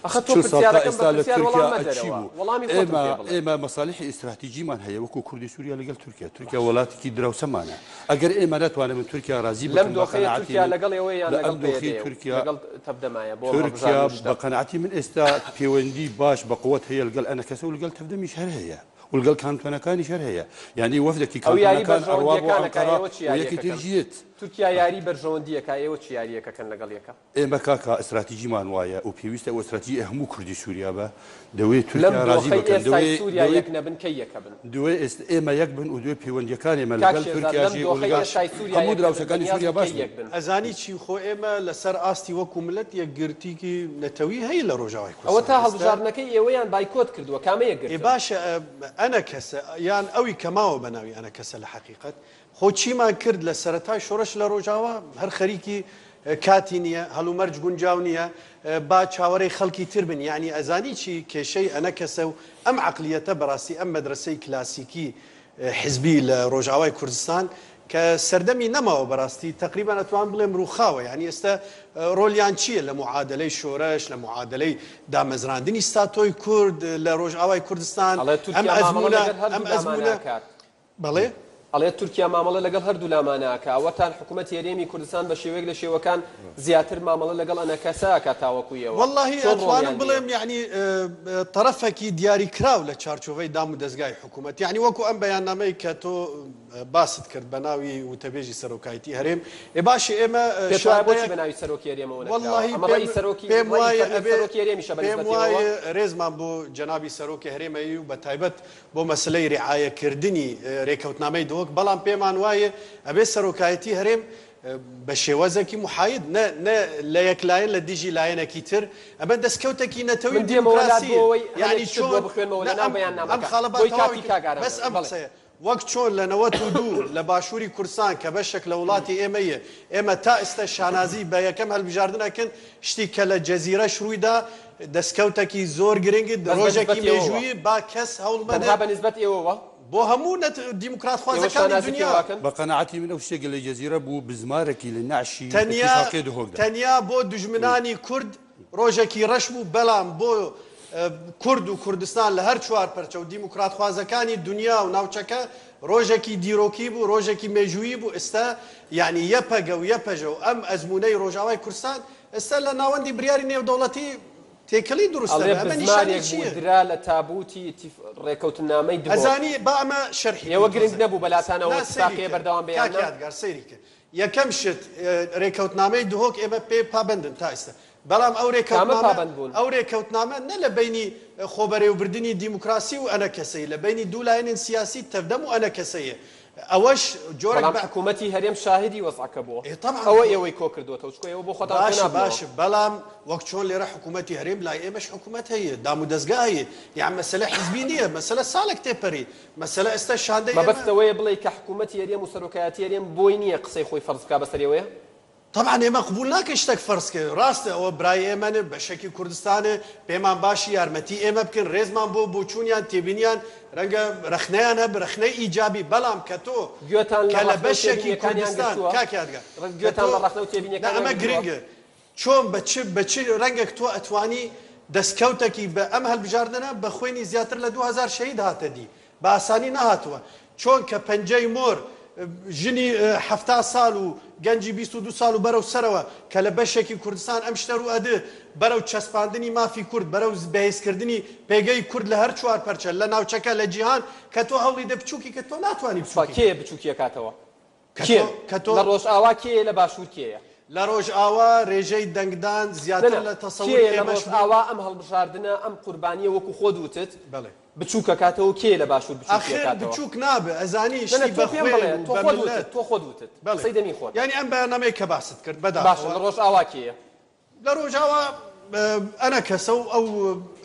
ئەخە تۆ 40 ساڵ تا پرسیارەکەم بە ئێستا لە پرسیار تورکیا وەڵام چی مەدەرەوە بوو؟ وەڵامی خۆتم ئێمە پێ بڵێ. ئێمە مەسالیحی ئیستراتیجیمان هەیە وەکو کوردی سوریا لەگەڵ تورکیا تورکیا وڵاتێکی دراوسەمانە ئەگەر ئێمە نەتوانبن تورکیا ڕازی لەم بکەن بە دۆخەیە قەناعەتی تورکیا من لەگەڵ ئێوەیە یان لە لەگەڵ ئەم دۆخەی پەیەدەیە و تورکیا لەگەڵ تەڤدەمایە بۆ تورکیا هەڵبژاردن و شتە؟ بە قەناعەتی من ئێستا پێوەندی باش بە قوەت هەیە لەگەڵ ئەنەکەسە و لەگەڵ تەڤدەمیش هەر هەیە. ولگەڵ کانتۆنەکانیش هەر هەیە یانی وەفدەکی ئەو یاری کانتۆنەکان ئەڕوا بۆ بەرژەوەندیەکان ئەکا ئەنقەرە ئێوە چ و یەکی یاریەک تر ئەکەن؟ ژیت. تورکیا یاری بەرژەوەندیەکا ئێوە چ یاریەک ئەکەن لەگەڵ یەکا؟ ئێمە کاکە ئیستراتیجیمان وایە و پێویستە ئەو ئیستراتیجی هەموو کوردی سوریا بە دەوێ لەم تورکیا ڕازی دۆخەی بکەن ئێستای دەوێ سوریا دەوێ یەک نەبن کەی یەکەبن؟ دوێ ئێست ئێمە یەک بن و دوێ پەیوەندیەکان ئێمە کاک لەگەڵ شێرزاد تورکیا لەم ژی و دۆخەی لەگەڵ ئێستای سوریا هەموو یەک نەبن دراوسێکانی بەنیازن سوریا باش کەی بن. یەک بن؟ ئەزانی چی خۆ ئێمە لەسەر ئاستی وەکو ملەت یەکگرتیکی نەتەوی هەیە لە ڕۆژاوای کوردستان ئەوەتا ئێستا هەڵبژاردنەکەی ئێوەیان بایکۆت کردووە کامە ئێ یەکگرتن؟ باشە ئەنەکەسە یان ئەوی کە ماوە بە ناوی ئەنەکەسە لە حەقیقەت خۆ چیمان کرد لە سەرەتای شۆرش لە ڕۆژاوا هەر خەریکی کاتی نییە هەلومەرج گونجاو نییە با چاوەرەی خەڵکی تر بن یعنی ئەزانی چی کێشەی ئەنەکەسە و ئەم عەقلیەتە بەڕاستی ئەم مەدرەسەی کلاسیکی حزبی لە ڕۆژئاوای کوردستان کە سەردەمی نەماوە بەڕاستی تەقریبەن ئەتوان بڵێم ڕووخاوە یانی ئێستا ڕۆلیان چییە لە معادلەی شۆرش لە معادلەی دامەزراندنی ستاتۆی کورد لە ڕۆژئاوای کوردستان ئەڵێ ئەم تورکیا مامەڵە ئەزموونە لەگەڵ ئەم هەردوو لامان ئەزموونە ئەکات. بەڵێ؟ ئەڵێ تورکیا مامەڵە لەگەڵ هەردوو لامان ئەکا ئەوەتان حکومەتی هەرێمی کوردستان بە شێوەیەک لە شێوەکان زیاتر مامەڵە لەگەڵ ئەنەکەسە ئەکا تاوەکو ئێوە وەڵاهی چۆن ئەتوانم ڕۆڵیان نییە؟ بڵێم یەعنی تەڕەفەکی دیاریکراو لە چارچۆڤەی دام و دەزگای حکومەت یەعنی وەکو ئەم بەیاننامەی کە تۆ باست کرد بە ناوی وتەبێژی سەرۆکایتی هەرێم ئێ باشە ئێمە پێت وایە بۆچی شاندەیەک بە ناوی سەرۆکی هەرێمەوە نەکراوە؟ وەڵاهی ئەمە پێم ڕەئی سەرۆکی پێم ڕەئی وایە فەرمی ئەبێ سەرۆکی هەرێمیشە بە پێم نیسبەت ئێوەوە؟ وایە رێزمان بۆ جەنابی سەرۆکی هەرێمەیی و بە تایبەت بۆ مەسەلەی ریعایەکردنی رێکەوتنامەی دهۆک بەڵام پێمان وایە ئەبێ سەرۆکایەتی هەرێم بە شێوازێکی محاید نە نە لە یەک لایەن لە دژی لایەنێکی تر ئەمە دەستکەوتێکی نەتەوی من و دێمەوە لات بۆ دیموکراسییە ئەوەی هەنێک یانی شتت بۆ چۆن بخوێنمەوە نە لەناو ئەم ئەم بەیاننامەکە خاڵە با بۆی تەواوی کاتی کرد کاک ئارام بەس دەبم ئەم بەڵێ. قسەیە وەک چۆن لە 92 لە باشووری کوردستان کە بەشێک لە وڵاتی ئێمەیە ئێمە تا ئێستا شانازی بە یەکەم هەلبژاردن ئەکەن شتی کە لە جەزیرەش ڕوویدا دەستکەوتەکی زۆر گرنگ بەس بە ڕۆژێکی نیسبەت ئێوەوە مێژوویی با کەس هەوڵ تەنها مەدە بە نیسبەت ئێوەوە بۆ هەموو نەت ئێوە دیموکراتخوازەکانی شانازی دنیا. پێوە ئەکەن؟ بە قەناعەتی من ئەو شتێک لە جەزیرە بوو بزمارەکی لە نەعشی تەنیا ئیتیفاقیە دهۆک دا. تەنیا بۆ دوژمنانی کورد ڕۆژێکی ڕەش بوو بەڵام بۆ کورد و کوردستان لە هەر چوار پەرچە و دیموکراتخوازەکانی دنیا و ناوچەکە ڕۆژێکی دیرۆکی بوو ڕۆژێکی مێژوویی بوو ئێستا یانی یەپەگە و یەپەژە و ئەم ئەزموونەی ڕۆژاوای کوردستان ئێستا لە ناوەندی بریاری نێودەوڵەتی تێکەڵی دروست ئەڵێ دەبێ ئەمە نیشانەی بزمارێک بوو چییە؟ درا لە تابووتی ئیتیف ڕێکەوتننامەی دهۆک. ئەزانی با ئەمە شەرحی ئێوە کەین گرنگ تۆزێک. نەبوو بەلاتانەوە نا سەیری ئیتفاقیە کە بەردەوام بێ یان کاک نا؟ یادگار سەیری کە یەکەم شت رێکەوتنامەی دهۆک ئێمە پێ پابەندن تا ئیستا بەڵام ئەو کامە رێکەوتنامە پابەند بوون؟ ئەو رێکەوتنامە نە لە بەینی خۆبەرێوبردنی دیموکراسی و ئەنەکەسەی لە بەینی دوو لایەنێن سیاسی تەڤدەم و ئەنەکەسەیە. ئەوەش جۆرێک بەڵام بە حکوومەتی هەرێم شاهیدی وەزعەکە بووە. ئێ تەبعەن ئەوە ئێوەی کۆ کردووەتەوە چونکە ئێوە بۆ خۆتان کۆ باشە نابنەوە. باشە بەڵام وەک چۆن لێرە حکوومەتی هەرێم لای ئێمەش حکوومەت هەیە دامودەزگا هەیە یان مەسەلە حیزبی نییە مەسەلە ساڵێک تێپەری مەسەلە ئێستا شاندەی ئێمە مەبەستت ئەوەیە بڵێی کە حکوومەتی هەرێم و سەرۆکایەتی هەرێم بۆی نییە قسەی خۆی فەرز بکا بەسەر ئێوەیە؟ تەبعەن ئێمە قبوڵ ناکەین شتەک فەرز کەین، ڕاستە ئەوە برای ئێمەن، بەشەکی کوردستانە، پێمان باشی یارمەتی ئێمە بکەن، ڕێزمان بۆ بۆچوونیان، تێبینیان، ڕەنگە ڕەخنەیان هەبێ، ڕەخنەی ئیجابی، بەڵام کە تۆ گوێتان لە کە لە ڕەخنە و بەشەکی تێبینیەکانیان کوردستان، گرتووە؟ کاک یادگار، کە گوێتان تۆ لە ڕەخنە و نا تێبینیەکانیان ئەمە گرتووە؟ گرنگە، چۆن بە چ بە چ ڕەنگەک تۆ ئەتوانی دەستکەوتەکی بە ئەم هەلبژاردنە بە خوێنی زیاتر لە 2000 شەهید هاتە دی، بە ئاسانی نەهاتووە، چۆن کە پەنجەی مۆر ژنی 70 ساڵ و گەنجی 22 ساڵ و بەرەو سەرەوە کە لە بەشێکی کوردستان ئەم شتە ڕوو ئەدێ بەرەو چەسپاندنی مافی کورد بەرەو بەهێزکردنی پێگەی کورد لە هەر چوار پەرچە لە ناوچەکە لە جیهان کە تۆ هەوڵی دە بچووکی کە تۆ ناتوانی سوپا بچووکی کێیە بچووکی ئەکاتەوە؟ کە تۆ کێن؟ کە تۆ لە ڕۆژئاوا کێیە لە باشوور کێیە؟ لە ڕۆژئاوا رێژەی دەنگدان نا زیاتر نا لە تەسەوری کێیە لە ئێمەش بوو. ڕۆژئاوا ئەم هەڵبژاردنە ئەم قوربانییە وەکو خۆت وتت بەڵێ. بچووک ئەکاتەوە کێیە لە باشوور بچووکی ئاخر ئەکاتەوە؟ بچووک نابێ ئەزانی نا نا شتی تۆ بە پێم خوێن بڵێ و تۆ بە خۆت ملت. وتت تۆ خۆت وتت بەڵێ قسەی دەمی خۆتە. یانی ئەم بەیاننامەیە کە باست کرد باشە بەداخەوە. لە ڕۆژئاوا کێیە؟ لە ڕۆژاوا ئەنەکەسە و ئەو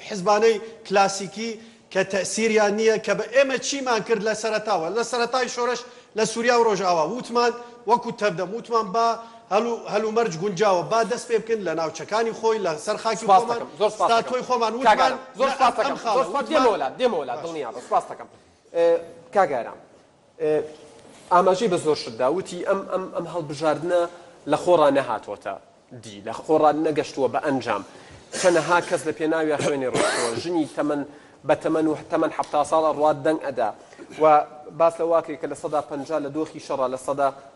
حزبانەی کلاسیکی کە تەئسیریان نییە کە بە ئێمە چیمان کرد لە سەرەتاوە لە سەرەتای شۆرش لە سوریا و ڕۆژاوا وتمان وەکو تەڤدەم وتمان با هەل و هەلومەرج گونجاوە با دەست پێ بکەن لە ناوچەکانی خۆی لە سەر خاکی سوپاس خۆمان دەکەم زۆر سوپاس دەکەم ستاتۆی خۆمان کاک وتمان ئارام زۆر نە سوپاس ئەم ئەم دەکەم خاڵە زۆر سوپاس وتمان دێمەوە لات دێمەوە لات باشە دڵنیابە سوپاس دەکەم کاک ئارام ئاماژەی بە زۆر شت دا وتی ئەم ئەم ئەم هەڵبژاردنە لە خۆڕا نەهاتۆتە دی لە خۆڕا نەگەشتووە بە ئەنجام. چەنەها کەس لە پێناویا خوێنی ڕشتووە. ژنی تەمەن بە تەمەن و تەمەن 70 ساڵ ئەڕوات دەنگ ئەدا و باس لەوە ئەکرێ کە 50% لە دۆخی شەڕا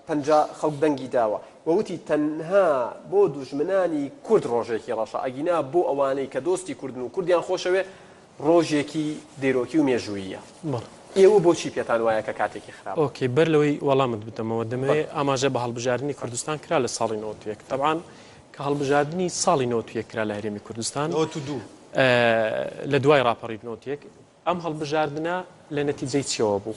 50% خەڵک دەنگی داوە و وتی تەنها بۆ دوژمنانی کورد ڕۆژێکی ڕەشە ئەگینا بۆ ئەوانەی کە دۆستی کوردن و کوردیان خۆشەوێ ڕۆژێکی دێرۆکی و مێژووییە. بەڵێ. ئێوە بۆچی پێتان وایە کە کاتێکی خراپە؟ ئۆکەی بەر لەوەی وەڵامت بدەمەوە دەمەوێ ئاماژە بە هەڵبژاردنی کوردستان کرا لە ساڵی 91 تەبعەن کە هەڵبژاردنی ساڵی 91 کرا لە هەرێمی کوردستان 92. لە دوای ڕاپەڕی 91 ئەم هەڵبژاردنە لە نەتیجەی چیەوە بوو؟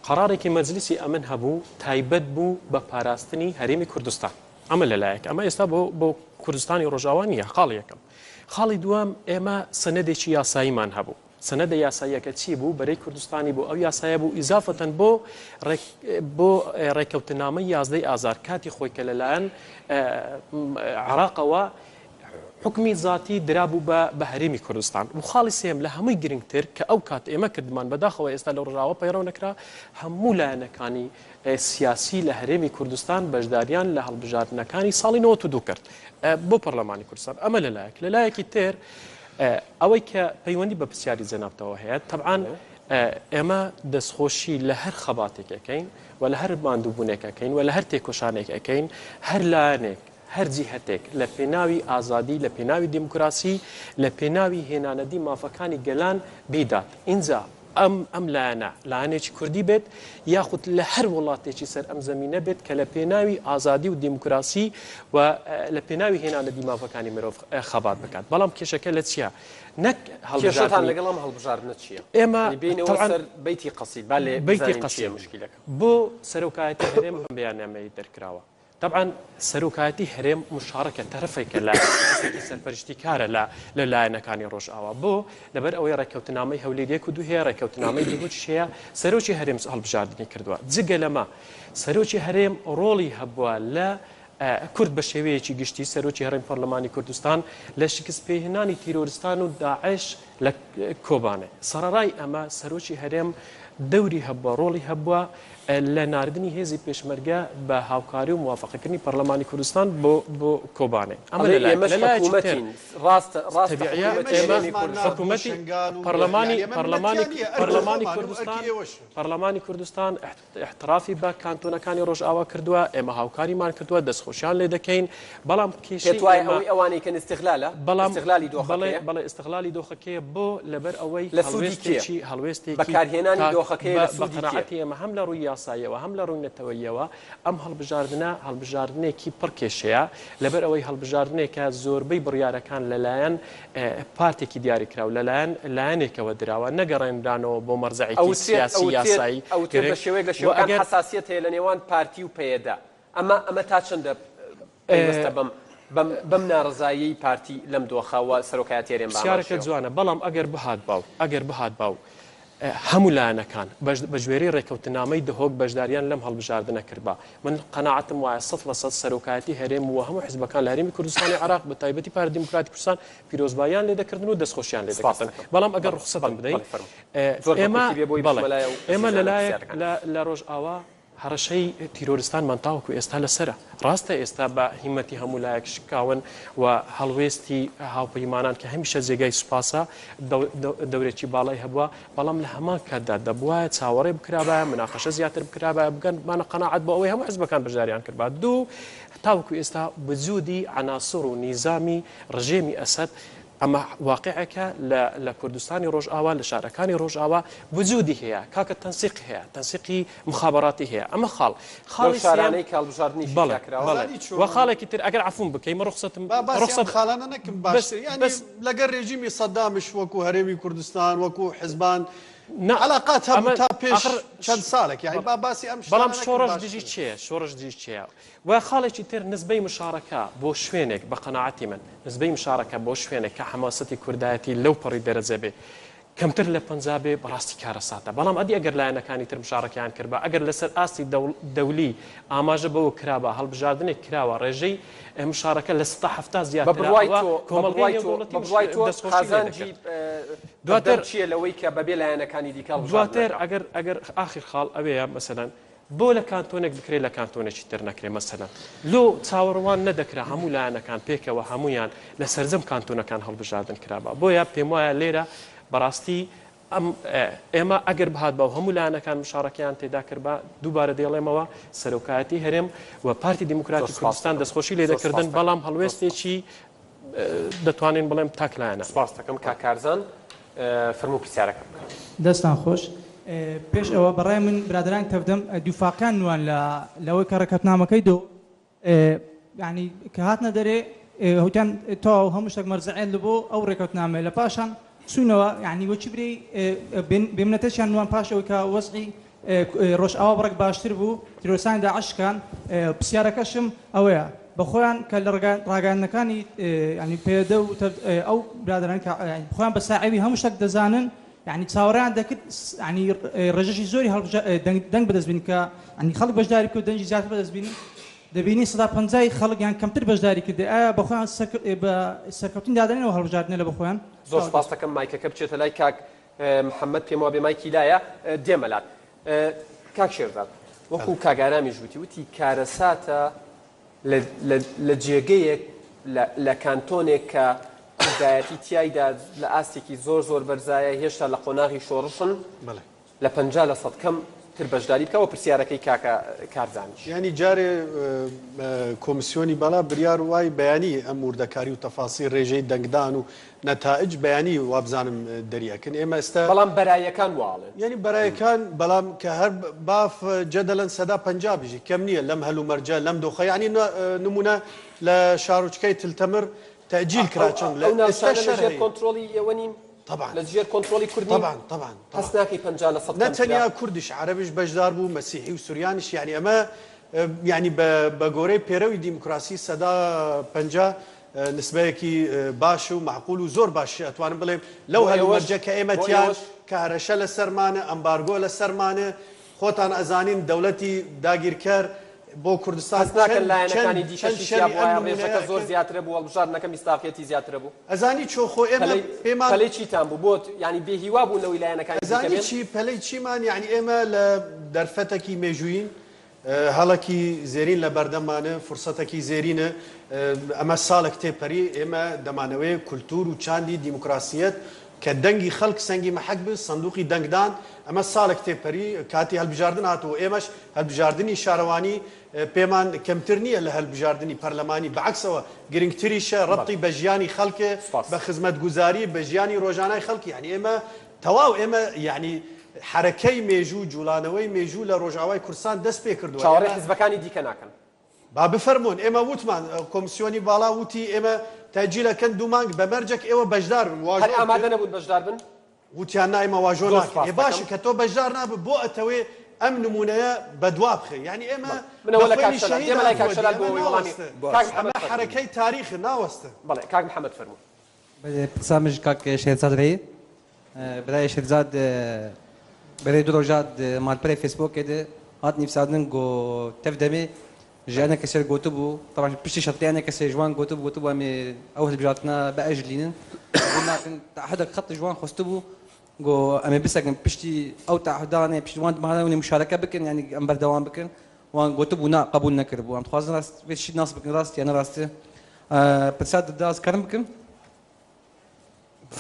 قەرارێکی مەجلیسی ئەمن هەبوو تایبەت بوو بە پاراستنی هەرێمی کوردستان ئەمە لەلایەک ئەمە ئێستا بۆ بۆ کوردستانی ڕۆژاوا نییە خاڵی یەکەم خاڵی دووەم ئێمە سەنەدێکی یاساییمان هەبوو سەنەدە یاساییەکە چی بوو؟ بەرەی کوردستانی بوو، ئەو یاسایە بوو ئیزافەتەن بۆ بۆ ڕێککەوتنامەی یازدەی ئازار کاتی خۆی کە لەلایەن عێراقەوە حوکمی زاتی درابوو بە بە هەرێمی کوردستان و خاڵی سێم لە هەمووی گرنگتر کە ئەو کات ئێمە کردمان بەداخەوە ئێستا لە ڕۆژاوا پەیڕەو نەکرا هەموو لایەنەکانی سیاسی لە هەرێمی کوردستان بەشداریان لە هەڵبژاردنەکانی ساڵی 92 کرد بۆ پەرلەمانی کوردستان ئەمە لەلایەک لەلایەکی تر ئەوەی کە پەیوەندی بە پرسیاری جەنابتەوە هەیە تەبعەن ئێمە دەستخۆشی لە هەر خەباتێک ئەکەین و لە هەر ماندووبوونێک ئەکەین و لە هەر تێکۆشانێک ئەکەین هەر لایەنێک هەر جیهەتێک لە پێناوی ئازادی لە پێناوی دیموکراسی لە پێناوی هێنانەدی مافەکانی گەلان بیدات ئینجا ئەم ئەم لایەنە لایەنێکی کوردی بێت یاخود لە هەر وڵاتێکی سەر ئەم زەمینە بێت کە لە پێناوی ئازادی و دیموکراسی و لە پێناوی هێنانەدی مافەکانی مرۆڤ خەبات بکات بەڵام کێشەکە لە چییە نەک کێشەتان هەڵبژاردنی لەگەڵ ئەم هەڵبژاردنە چییە؟ ئێمە یانی بێینەوە تەبعەن سەر بەیتی قەسید با لێ بەیتی بزانین چییە قەسید مشکیلەکە. بۆ سەرۆکایەتی هەرێم ئەم بەیاننامەیەی دەرکراوە. تەبعەن سەرۆکایەتی هەرێم مشارەکە تەرەفێکە لە کەسێکی سەرپەرشتیکارە لە لە لایەنەکانی ڕۆژئاوا بۆ لەبەر ئەوەی ڕێککەوتنامەی هەولێر یەک و دوو هەیە ڕێککەوتنامەی دهۆکیش هەیە سەرۆکی هەرێم هەڵبژاردنی کردووە جگە لەمە سەرۆکی هەرێم ڕۆڵی هەبووە لە کورد بە شێوەیەکی گشتی سەرۆکی هەرێم پەرلەمانی کوردستان لە شکست پێهێنانی تیرۆرستان و داعش لە کۆبانێ سەڕەڕای ئەمە سەرۆکی هەرێم دەوری هەبووە ڕۆڵی هەبووە لە ناردنی هێزی پێشمەرگە بە هاوکاری و موافەقەکردنی پەرلەمانی کوردستان بۆ بۆ کۆبانێ. ئەمە ئەڵێ لە لایەک. ئێمەش لە لایەکی تر حکوومەتین. ڕاستە ڕاستە تەبیعیە حکوومەتی ئێمە هەرێمی کوردستان. حکوومەتی پەرلەمانی پەرلەمانی پەرلەمانی کوردستان پەرلەمانی کوردستان ئیعترافی بە کانتۆنەکانی ڕۆژئاوا کردووە، ئێمە هاوکاریمان کردووە، دەستخۆشیان لێ دەکەین، بەڵام کێشەی پێت وایە ئێمە ئەوەی ئەوانەی کەن ئیستغلالە؟ بەڵام ئیستغلالی بەڵێ دۆخەکەیە؟ بەڵێ ئیستغلالی دۆخەکەیە بۆ لەبەر ئەوەی لە سوودی کێیە؟ هەڵوێستێکی هەڵوێستێکی بەکارهێنانی تاک دۆخەکە. دۆخەکەیە بە لە بە سوودی کێ؟ قەناعەتی ئێمە هەم لە ڕووی یاساییەوە هەم لە ڕووی نەتەوەییەوە ئەم هەڵبژاردنە هەڵبژاردنێکی پڕ کێشەیە، لەبەر ئەوەی هەڵبژاردنێکە زۆربەی بڕیارەکان لەلایەن پارتێکی دیاریکراو، لەلایەن لایەنێکەوە دراوە، نەگەڕێنرانەوە بۆ مەرجەعێکی ئەوترێت سیاسی ئەوترێت یاسایی ئەوترێت بە گرنگ شێوەیەک لە و شێوەکان ئەگەر حەساسیەت هەیە لە نێوان پارتی و پەیەدە، ئەمە ئەمە تا چەندە پەیوەستە بەم بەم بەم ناڕەزاییەی پارتی لەم دۆخە و سەرۆکایەتی هەرێم بە هەمان پرسیارەکەت شێوە؟ جوانە، بەڵام ئەگەر بهاتبا و ئەگەر بهاتبا و هەموو لایەنەکان بە گوێرەی ڕێکەوتنامەی دهۆک بەشداریان لەم هەڵبژاردنە کردبا، من قەناعەتم وایە 100% سەرۆکایەتی هەرێم و هەموو حزبەکان لە هەرێمی کوردستانی عێراق بە تایبەتی پارتی دیموکراتی کوردستان پیرۆزباییان لێ دەکردن و دەستخۆشیان لێ سپاس دەکردن. دەکەم. بەڵام ئەگەر بەڵێ ڕوخسەتم بەڵێ بدەی بەڵێ فەرموو. زۆر بە ئێمە کورتی بێ بۆی بەڵێ بچمە لای ئەو ئێمە ئەزیزانە لەلایەک پرسیارەکان. لە لە ڕۆژئاوا هەڕەشەی تیرۆرستانمان تاوەکو ئێستا لەسەرە. ڕاستە ئێستا بە هیمەتی هەموو لایەک شکاون و هەڵوێستی هاوپەیمانان کە هەمیشە جێگای سوپاسە دەورێکی باڵای هەبووە، بەڵام لە هەمان کاتدا دەبوایە چاوەڕێ بکرابایە، مناقەشە زیاتر بکرابایە، بگەنبانە قەناعەت بۆ ئەوەی هەموو حزبەکان بەشداریان کردبا. دوو، تاوەکو ئێستا وجودی عەناسڕ و نیزامی ڕژێمی ئەسەد ئەمە واقیعێکە لە لە کوردستانی ڕۆژئاوا لە شارەکانی ڕۆژئاوا وجودی هەیە کاکە تەنسیق هەیە تەنسیقی مخابراتی هەیە ئەمە خاڵ لەو خاڵی سێیەم شارانەی کە هەڵبژاردنیشی بەڵێ تیا کراوە. بەڵێ زانی و چۆن خاڵێکی تر ئەگەر عەفوم بکەی من ڕوخسەتم با باسی ئەم ڕوخسەت خاڵانە نەکەم بەس باشتر یانی بەس لەگەر رێژیمی سەدامش وەکو هەرێمی کوردستان وەکو حزبان نا عەلاقات هەبوو ئەمە تا پێش ئاخر چەند ساڵێک یانی بەڵێ با باسی ئەم بەڵام شتانە نەکەم شۆڕش دژی باشترە. چێیە شۆڕش دژی چێیە و خاڵێکی تر نسبەی مشارەکە بۆ شوێنێک بە قەناعەتی من نسبەی مشارەکە بۆ شوێنێک کە حەماسەتی کوردایەتی لەو پەڕی دەرەجە بێ کەمتر لە 50 بێ بەڕاستی کارەساتە بەڵام ئەدی ئەگەر لایەنەکانی تر مشارەکەیان کردبا ئەگەر لەسەر ئاستی دەولی ئاماژە بەوە کرابا هەڵبژاردنێک کراوە ڕێژەی مشارەکە لە 70 بە زیاترە بڕوای ئەوە تۆ بە کۆمەڵگەی بڕوای تۆ نێودەوڵەتی بە بڕوای تۆ دەستخۆشی لێ قازانجی دەکرد بەردەم دواتر چییە لەوەی کە بەبێ لایەنەکانی دیکە هەڵبژاردن دواتر نەکرا؟ ئەگەر ئەگەر ئاخر خاڵ ئەوەیە مەسەلەن بۆ لە کانتۆنێک بکرێ لە کانتۆنێکی تر نەکرێ مەسەلەن لۆ چاوەڕوان نەدەکرا هەموو لایەنەکان پێکەوە هەموویان لە سەرجەم کانتۆنەکان هەڵبژاردن کرابا بۆیە پێموایە لێرە بەڕاستی ئەم ئێمە ئەگەر بهاتبا و هەموو لایەنەکان مشارەکەیان تێدا کردبا دووبارە دەیڵێمەوە سەرۆکایەتی هەرێم و پارتی زۆر دیموکراتی سپاس کوردستان دەکەم دەستخۆشی لێ زۆر دەکردن سپاس دەکەم بەڵام زۆر سپاس هەڵوێستێکی دەتوانین بڵێم تاک لایەنە. سپاس دەکەم کاک کارزان فەرموو پرسیارەکە بکە. دەستان خۆش. پێش ئەوە بەڕای من برادەرانی تەڤدەم دووفاقیان نوان لە لەوەی کە ڕێکەوتنامەکەی دۆ یانی کە هاتنە دەرێ هوتیان تەواو هەموو شتێک مەرجەعیەت لە بۆ ئەو ڕێکەوتنامەیە لە پاشان چوونەوە یانی وەکی برێی بێمنەتەشیان نوان پاش ئەوەی کە وەزعی ڕۆژئاوا بڕێک باشتر بوو تیرۆرستانی داعش شکان پرسیارەکەشم ئەوەیە بەخۆیان کە لە ڕاگەیاندنەکانی یانی پەیەدە و ئەو برادەران کە خۆیان بە ساعێوی هەموو شتێک دەزانن یانی چاوەڕێیان دەکرد یانی ڕێژەشی زۆری هەڵبژا دەنگ دەنگ بەدەست بین کە یانی خەڵک بەشداری بکە و دەنگی زیاتر بەدەست بینن دەبینی 50% خەڵک یان کەمتر بەشداری کردێ ئایا بەخۆیان بە سەرکەوتن دادەنێنەوە هەڵبژاردنە لە بەخۆیان زۆر سپاس دەکەم مایکەکە بچێتە لای کاک محمد پێم وابێ مایکی لایە دێمە لات کاک شێرزاد وەکو کاک ئارامیش وتی وتی کارەساتە لە جێگەیەک لە کانتۆنێک کە کوردایەتی تیایدا لە ئاستێکی زۆر زۆر بەرزایە هێشتا لە قۆناغی شۆڕشن لە 50% کەم تر بەشداری بکە و پرسیارەکەی کاکە کارزانیش. یانی جارێ کۆمسیۆنی باڵا بریار وای بەیانی ئەم وردەکاری و تەفاسیل رێژەی دەنگدان و نەتائج بەیانی وابزانم دەری ئەکەن ئێمە ئێستا بەڵام بەرایەکان وا ئەڵێن. یانی بەرایەکان بەڵام کە هەر باف جەدەلەن سەدا 50 بژی کەم نییە لەم هەلومەرجە لەم دۆخە یانی نمونە لە شارۆچکەی تلتەمر تەئجیل کرا چەند لە ئەو ئێستا ناوچانە لە شەر ژێر هەیە. کۆنترۆڵی ئێوە نین؟ طبعا لە ژێر کۆنترۆڵی کورد نین؟ طبعا طبعا هەست طبعا ناکەی 50% نە کەم کرا؟ تەنیا کوردیش عەرەبیش بەشدار بوو مەسیحی و سوریانیش یانی ئەمە یانی بە بە گۆرەی پێرەوی دیموکراسی سەدا 50 نسبەیەکی باش و مەعقول و زۆر باش ئەتوانم بڵێم لەو بۆ ئێوەش هەلومەرجە کە ئێمە بۆ تیان ئێوەش کە هەرەشە لەسەرمانە ئەمبارگۆ لەسەرمانە خۆتان ئەزانین دەولەتی داگیرکەر بۆ کوردستان هەست ناکەن چەند لایەنەکانی چەند چەند دیکەشی تیا شەری ئەم بوایە نمونەیە ڕێژەکە زۆر ئەکرد زیاترە بوو هەڵبژاردنەکە میسداقیەتی زیاترە بوو؟ ئەزانی چۆ خۆ ئێمە پەلەی پێمان پەلەی چیتان بوو بۆ یانی بێ هیوا بوون لەوەی لایەنەکانی دیکە ئەزانی بێن؟ چی پەلەی چیمان یانی ئێمە لە دەرفەتەکی مێژوویین هەڵەکی زێرین لە بەردەممانە، فرسەتەکی زێرینە، ئەمە ساڵێک تێپەری، ئێمە دەمانەوێ کولتوور و چاندی دیموکراسییەت کە دەنگی خەڵک سەنگی مەحەک بێ، سندوقی دەنگدان، ئەمە ساڵێک تێپەری، کاتی هەلبژاردن هاتووە، ئێمەش هەلبژاردنی شارەوانی پێمان کەمتر نییە لە هەلبژاردنی پەرلەمانی، بەعەکسەوە گرنگتریشە، ڕەبتی بە ژیانی خەڵکە، سپاس. بە خزمەتگوزاری، بە ژیانی ڕۆژانای خەڵکی، یانی ئێمە تەواو ئێمە یانی. حەرەکەی مێژوو، جوڵانەوەی مێژوو لە ڕۆژئاوای کوردستان دەست پێ کردووە. چاوەڕێی حیزبەکانی دیکە ناکەن. با بفەرموون، ئێمە وتمان، کۆمسیۆنی باڵا وتی ئێمە تەئجیل ئەکەن دوو مانگ بە مەرجێک ئێوە بەشدار بن، واژۆ هەر ئامادە بکەن. نەبوون بەشدار بن؟ وتیان نا ئێمە واژۆ زۆر ناکەین. سوپاس ئێ باشە دەکەم. کە تۆ بەشدار نابی بۆ ئەتەوێ ئەم نموونەیە بەدوا بخەی؟ یانی ئێمە من بە ئەوە لە کاک خوێنی شەلال شەهید دێمە لای کاک هاتووە دی، شەلال بۆ ئەمە ئەوەی وەڵامی ناوەستن. کاک ئەمە محەمەد فەرموو. حەرەکەی تاریخە، ناوەستن. بەڵێ کاک محەمەد فەرموو. بەلێ پرسا من ژ کاک شێرزاد رێ برای شێرزاد berê du roja di malperê Facebookê de hat nivîsandin ku tev demê ji ENKSê re gotibû, taban piştî şertê ENKSê ji wan gotibû, gotibû em ê ew hilbijartina biejlînin, qebûl nakin. Teahudek qet ji wan xwestibû ku em ê bisekin piştî ew teahudanê, piştî wan dimahane hûn ê muşareke bikin yanî em berdewam bikin. Wan gotibû na, qebûl nekiribû. Em dixwazin rast vê tiştî nas bikin, rast ya ne rast e. Pirsa di da ez karim bikim?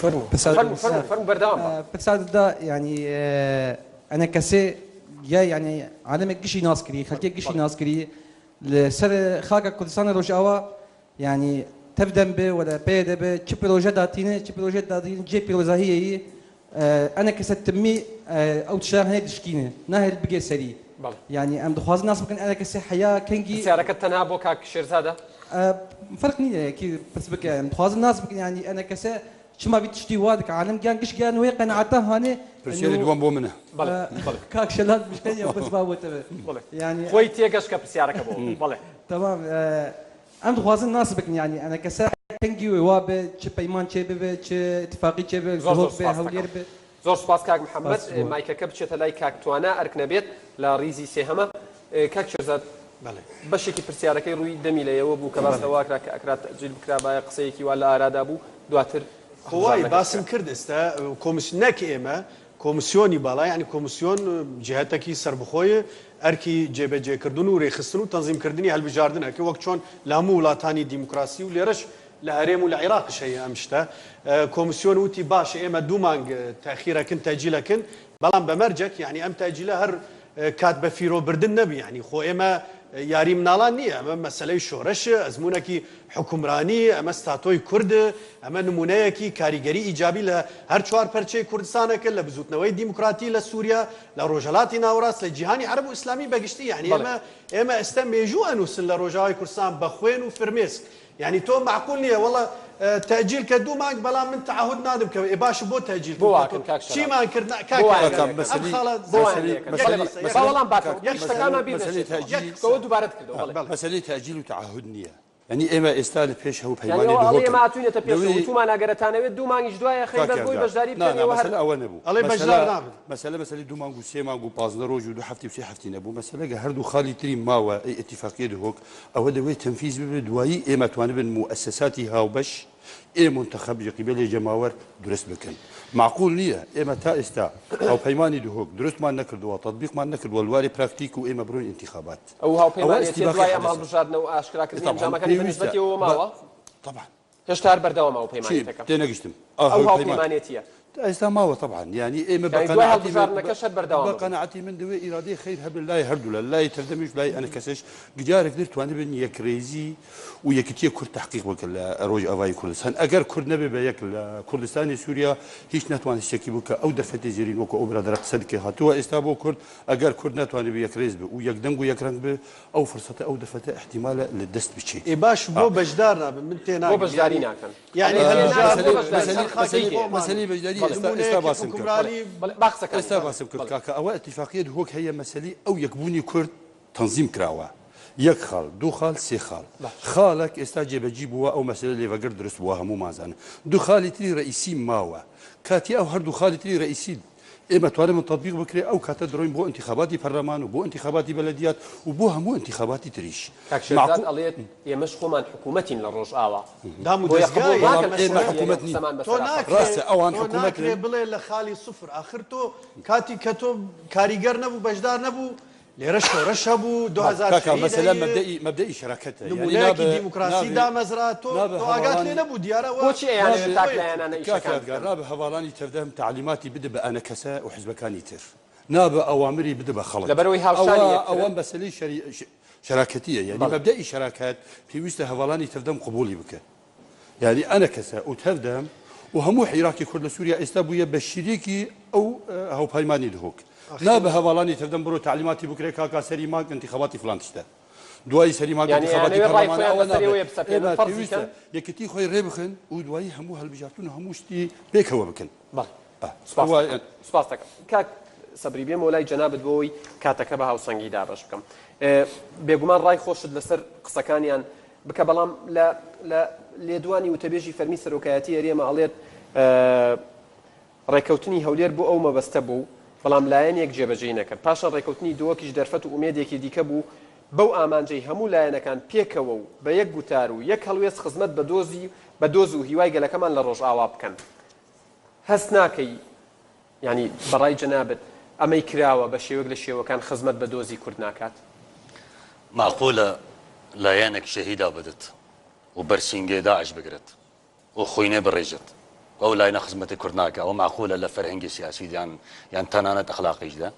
فەرموو فەرموو فەرموو فەرموو بەردەوام بە. پرسیار دا یانی ئەنە کەسێ یا یانی عالەمێک گشی ناس کری خەلکێک گشی ناس کری لەسەر خاکە کوردستانە ڕۆژئاوا یانی تەڤدەم بێ وەلە پەیەدە بێ چ پرۆژە داتینێ چ پرۆژە داتینێ جێ پیرۆزاهیەیی ئەنە کەسە تمی ئەو تشتان هەیە دشکینێ ناهێل بگێ سەری یانی ئەم دخوازن ناس بکەن ئەنە کەسێ حەیا کەنگی. پرسیارەکەت تەنها بۆ کاک شێرزادە؟ فەرق نییە کی پرس بکە ئەم دخوازن ناس بکەن یانی ئەنە کەسە چما وی تشتی وا دکە عالم گیان گشت گیان وێ قەناعەتە هانێ پرسیاری دووەم بۆ منە. بەڵێ بەڵێ. کاک شەلال بشکەنی ئەو پرس با بۆ تەبێ. بەڵێ. یانی خۆی تێگەشت کە پرسیارەکە بۆ بەڵێ. تەمام ئەم دخوازن ناس بکەن یانی ئەنە کەسە کەنگی وێ وا بێ چ پەیمان چێ ببێ چ ئیتفاقی چێ بێ زۆر زۆر زهۆک بێ سوپاس هەولێر دەکەم. بێ. زۆر سوپاس کاک محمد سوپاس بۆ. مایکەکە بچێتە لای کاک توانا ئەرک نەبێت لە ڕیزی سێهەمە کاک شێرزاد بەڵێ. بەشێکی پرسیارەکەی ڕووی دەمی لە ئێوە بوو کە باس بەڵێ. لەوە کرا کە ئەکرا تەئجیل بکرابایە قسەیەکی وا لە ئارادا بوو دواتر خۆ وای هەڵبژاردنەکە باسم کرا. کرد ئێستا کۆمس نەک ئێمە کۆمسیۆنی باڵا یانی کۆمسیۆن جیهەتەکی سەربخۆیە ئەرکی جێبەجێکردن و رێکخستن و تەنزیمکردنی هەلبژاردنە کە وەک چۆن لە هەموو وڵاتانی دیموکراسی و لێرەش لە هەرێم و لە عیراقش هەیە ئەم شتە کۆمسیۆن وتی باشە ئێمە دوو مانگ تەئخیرەکن تەئجیلەکن بەڵام بە مەرجەک یانی ئەم تەئجیلە هەر کات بە فیرۆ بردن نەبی یانی خۆ ئێمە یاری مناڵان نییە ئەمە مەسەلەی شۆرش ئەزموونەکی حوکمرانی ئەمە ستاتۆی کورد ئەمە نمونەیەکی کاریگەری ئیجابی لە هەر چوار پەرچەی کوردستانەکە لە بزوتنەوەی دیموکراتی لە سووریا لە ڕۆژهەلاتی ناوەڕاست لە جیهانی عەرەب و ئیسلامی بەگشتی یانی بەڵێ. ئێمە ئێمە ئێستا مێژوو ئەنووسن لە ڕۆژاوای کوردستان بە خوێن و فرمێسک یانی تۆ مەعقول نییە وەڵا تەئجیل کە دوو مانگ بەڵام من تەعەهود نادم کە ئێ باشە بۆ تەئجیل بۆ کە تۆ واکەن کاک شەلال چیمان کرد نا بۆ کاک وایان یادگار لێ ئەم ئەکەن خاڵە بۆ وایان لێ یەک ئەکەن بەڵێ قسە بەڵێ یەک با وەڵام باتەوە یەک قسە شتەکانمان بیر مەسەلەی نەچێتەوە تەئجیل یەک قسەوە دووبارەت کردەوە بەڵێ بەڵێ. مەسەلەی تەئجیل و تەعەهود نییە یانی ئێمە ئێستا لە پێش هەو یانی پەیمانی ئەوە ئەڵێ دهۆکن ئێمە هاتووینەتە پێشەوە لەوێ وتومان ئەگەر ئەتانەوێت دوو مانگیش دوای ئەخەین کاک بەس بۆی یادگار بەشداری نا بکەن نا ئێوە هەر مەسەلە ئەوە نەبوو ئەڵێ مەسەلە بەشدار نابن. مەسەلە مەسەلەی دوو مانگ و سێ مانگ و 15 ڕۆژ و دوو هەفتەی و سێ هەفتەی نەبوو مەسەلە گە هەردوو خاڵی تری ماوە ئەی ئیتیفاقیە دهۆک ئەوە دەوێ تەنفیز ببێ دوایی ئێمە توانبن موئەسەساتی هاوبەش ئێ مونتەخەب ژە قیبەلێ جەماوەر دروست بکەن مەعقول نییە ئێمە تا ئێستا هاوپەیمانی دهۆک دروستمان نەکردووە تەتبیقمان نەکردووە لوارێ پراکتیک و ئێمە برۆین ئینتیخابات ئەو ئەوە هاوپەیمانێتیە ئیستیباقی دوای ئەم حەدەسە هەڵبژاردنە و ئاشکراکردنی طبعا ئەنجامەکانی بە پێویستە نیسبەتیەوە بە ماوە؟ طبعا هێشتا هەر بەردەوامە ئەو چی پەیمانێتەکە؟ تێنەگەشتم ئا ئەو هاوپەیمان هاوپەیمانێتیە تا ئێستا ماوە طبعا یانی ئێمە بە یانی دوای قەناعەتی من هەڵبژاردنەکەش هەر بەردەوام بە ئەبن. قەناعەتی من دەوێ ئیرادەی خەیر هەبێ لای هەردوولا لای تەردەمیش لای ئەنەکەسەش گجارێک تر توانیبن یەکڕێزی و یەکێتیە کورد تەحقیق بکەن لە ڕۆژئاڤای کوردستان ئەگەر کورد نەبێ بە یەک لە کوردستانی سووریا هیچ ناتوانێت شتێکی بکە ئەو دەرفەتی زێرین وەکو ئەو برادەرە قسە دکێ هاتووە ئێستا بۆ کورد ئەگەر کورد ناتوانێت یەکڕێز بێ و یەکدەنگ و یەکڕەنگ بێ ئەو فرسەتە ئەو دەرفەتە ئیحتیمالە لە دەست بچێ. ئێ باش بۆ بەشدار نابن من بۆ تێناگەم بەشداری یانی ناکەن یانی ئەڵێ هەلبژاردن بۆ بەشداری لەسەر ناکەن خاکی قسەی خۆمان مەسەلەی بەشداری ئێستا ئێستا نموونەیەکی باسم کرد حوکمرانی بەڵێ با قسەکانی ئێستا بەڵێ باسم کرد بەڵێ کاکە ئەوە ئیتیفاقیەت هۆک هەیە مەسەلەی ئەو یەکبوونی کورد تەنزیم کراوە یەک خاڵ دوو خاڵ سێ خاڵ باش خاڵک ئێستا جێبەجی بووە ئەو مەسەلە لێڤەگەر دروست بووە هەموومان زانن دوو خاڵی تری رئیسی ماوە کاتی ئەو هەردوو خاڵی تری رئیسی ئێمە توانیمان تەتبیق بکرێ ئەو کاتە دڕۆین بۆ ئینتیخاباتی پەرلەمان و بۆ ئینتیخاباتی بەلەدیات و بۆ هەموو ئینتیخاباتی تریش کاک شێرزاد مەعقول ئەڵێت ئێمەش خۆمان حکوومەتین لە ڕۆژئاوا دام و بۆیە قبوڵ دەزگایە ناکەن بەڵام ئێمە حکوومەتی هەرێم حکوومەت نین قسەمان تۆ بەسەرا ناکرێ بکات. ڕاستە ئەوان تۆ حکوومەتن ناکرێ بڵێ لە خالی سفر ئاخر تۆ کاتی کە تۆ کاریگەر نەبوو بەشدار نەبوو لێرە شۆرش هەبوو 2000 کاکە شەهید مەسەلە هەیە مەبدەئی مەبدەئی شەراکەتە یانی نمونەیەکی نابێ دیموکراسی نابێ دامەزرا تۆ نابێ تۆ ئاگات لێ هەڤاڵانی نەبوو دیارە وە بۆچی ئەیانەوێت نابێ تاک خۆیەتی لایەنانە کاک ئیشەکان یادگار بکەن؟ نابێ هەڤاڵانی تەڤدەم تەعلیماتی بدە بە ئەنەکەسە و حزبەکانی تر نابێ ئەوامری بدە بە خەڵک لەبەرئەوەی هاوشانی ئەوە یەکترن؟ ئەوە مەسەلەی شەری شەراکەتیە یانی بەڵێ. مەبدەئی شەراکەت پێویستە هەڤاڵانی تەڤدەم قبوڵی بکەن یانی ئەنەکەسە و تەڤدەم و هەموو حیراکی کورد لە سووریا ئێستا بوویە بە شریکی ئەو هاوپەیمانی دهۆک. نابێ هەڤاڵانی تەڤدەم بڕۆ تەعلیماتی بکرێ کاکا سەری مانگ ئینتیخاباتی فلان تشتە. دوایی سەری مانگ یانی ئینتیخاباتی ئەیانەوێ ڕای پەرلەمانە خۆیان ئەوە لەسەر نابێ. ئێوەیە بسەپێنن ئێمە فەرزی پێویستە کەن؟ یەکێتی خۆی ڕێ بخەن و دوایی هەموو هەلبژارتن و هەموو شتی پێکەوە بکەن. بەڵێ ئا سوپاست ئەوە دەکەم. سوپاست دەکەم. کاک سەبری بێمەوە لای جەنابت بۆ ئەوەی کاتەکە بە هاوسەنگی دابەش بکەم. بێگومان ڕای خۆشت لەسەر قسەکانیان بکە بەڵام لە لە لێدوانی وتەبێژی فەرمی سەرۆکایەتی هەرێمە ئەڵێت ڕێکەوتنی هەولێر بۆ ئەو مەبەستە بوو بەڵام لایەنێک جێبەجێی نەکرد پاشان ڕێکەوتنی دهۆکیش دەرفەت و ئومێدێکی دیکە بوو بەو ئامانجەی هەموو لایەنەکان پێکەوە و بە یەک گوتار و یەک هەڵوێست خزمەت بە دۆزی بە دۆز و هیوای گەلەکەمان لە ڕۆژئاوا بکەن هەست ناکەی یانی بەڕای جەنابت ئەمەی کراوە بە شێوەک لە شێوەکان خزمەت بە دۆزی کورد ناکات؟ مەعقولە لایەنێک شەهیدا بدت و بەر سینگێ داعش بگرێت و خوینێ بڕێژێت و ئەو لایەنە خزمەتی کورد ناکا؟ ئەوە مەعقولە لە فەرهەنگی سیاسی یان یان تەنانەت ئەخلاقیشدا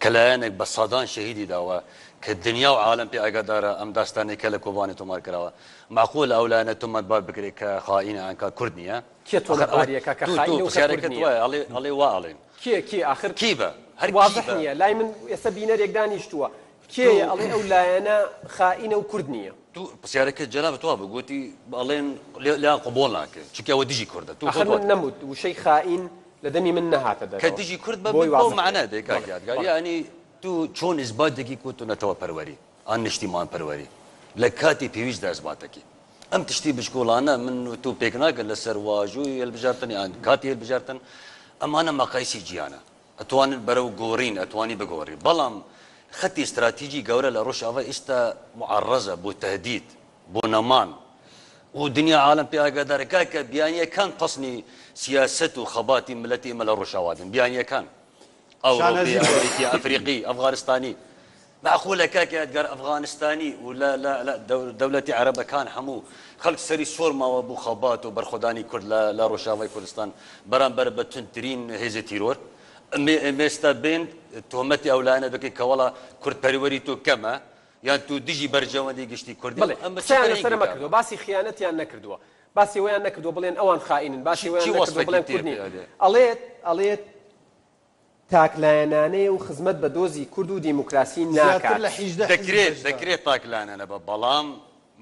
کە لایەنێک بە سەدان شەهیدی داوە کە دنیا و عالەم پێ ئاگادارە ئەم داستانەی کە لە کۆبانێ تۆمار کراوە مەعقولە ئەو لایەنە تۆمەتبار بکرێت کە خائینە یان کە کورد نییە؟ کێ ئاخر ئەوە تۆمەتباریەکە کە تو تو خائینە و کە کورد پرسیارەکەت نییە؟ وایە ئەڵێ ئەڵێ وا ئەڵێن کێ کێ ئاخر کی بە هەر کی وازح بە نییە لای من ئێستا بینەرێک دانیشتووە تو کێیە ئەڵێ ئەو لایەنە خائینە و کورد نییە؟ تو پرسیارەکەت جەنابت وا بوو گوتی ئەڵێن لێیان قبوڵ ناکرێت چونکە ئەوە دژی کوردە تو ئاخر خۆت من وات کرد نەموت وشەی خائین لە دەمی من نەهاتە کە دەرەوە دژی کورد بە بۆی بەو وازح بێ مەعنا دێ کاک بەڵێ یادگار بەڵێ یانی تو چۆن ئیسبات دەکی کو تو نەتەوە پەروەری ئان نیشتیمان پەروەری لە کاتی پێویستدا ئیسبات دەکی ئەم تشتی بچکۆڵانە من و تۆ پێک ناگەن لەسەر واژووی هەلبژارتن یان کاتی هەلبژارتن ئەمانە مەقایسی جیانە ئەتوانن بەرەو گۆرین ئەتوانی بگۆری بەڵام خەتی ستراتیجی گەورە لە ڕۆژئاڤا ئیستا معەڕەزە بۆ تەهدید بۆ نەمان و دنیا عالەم پێ ئاگادارە کاکە بیانیەکان پەسنی سیاسەت و خەباتی ملەتی ئێمە لە ڕۆژئاوا دن بیانیەکان ئەوڕۆپی شانازی بکە. ئەمریکی ئەفریقی ئەفغانستانی مەعقولە کاک یادگار ئەفغانستانی و لە لە لە دەولەتی عەرەبەکان هەموو خەلک سەری سۆر ماوە بو خەبات و بەرخۆدانی کورد لە لە ڕۆژاوای کوردستان بەرامبەر بە توندترین هێزی تیرۆر ئەمێ ئێستا بێن تۆمەتی ئەو لایەنە بکەین کە وەڵا کورد پەروەری تۆ کەمە یان تۆ دژی بەرژەوەندی گشتی کوردی بەڵێ ئەمە چ قسەیان فەرهەنگێکە لەسەر ئەمە ئەمە؟ کردووە باسی خیانەتیان نەکردووە باسی ئەوەیان نەکردووە بڵێن ئەوان خائینن باسی چی ئەوەیان چی نەکردووە وەسفێکی بڵێن تێ کورد نین پێ ئەدێ؟ ئەڵێت ئەڵێت تاکلایەنانەیە و خزمەت بە دۆزی کورد و دیموکراسی زیاتر ناکات. لە 18 حیزب دەکرێت بەشدارن. دەکرێت تاکلایەنانە بە بەڵام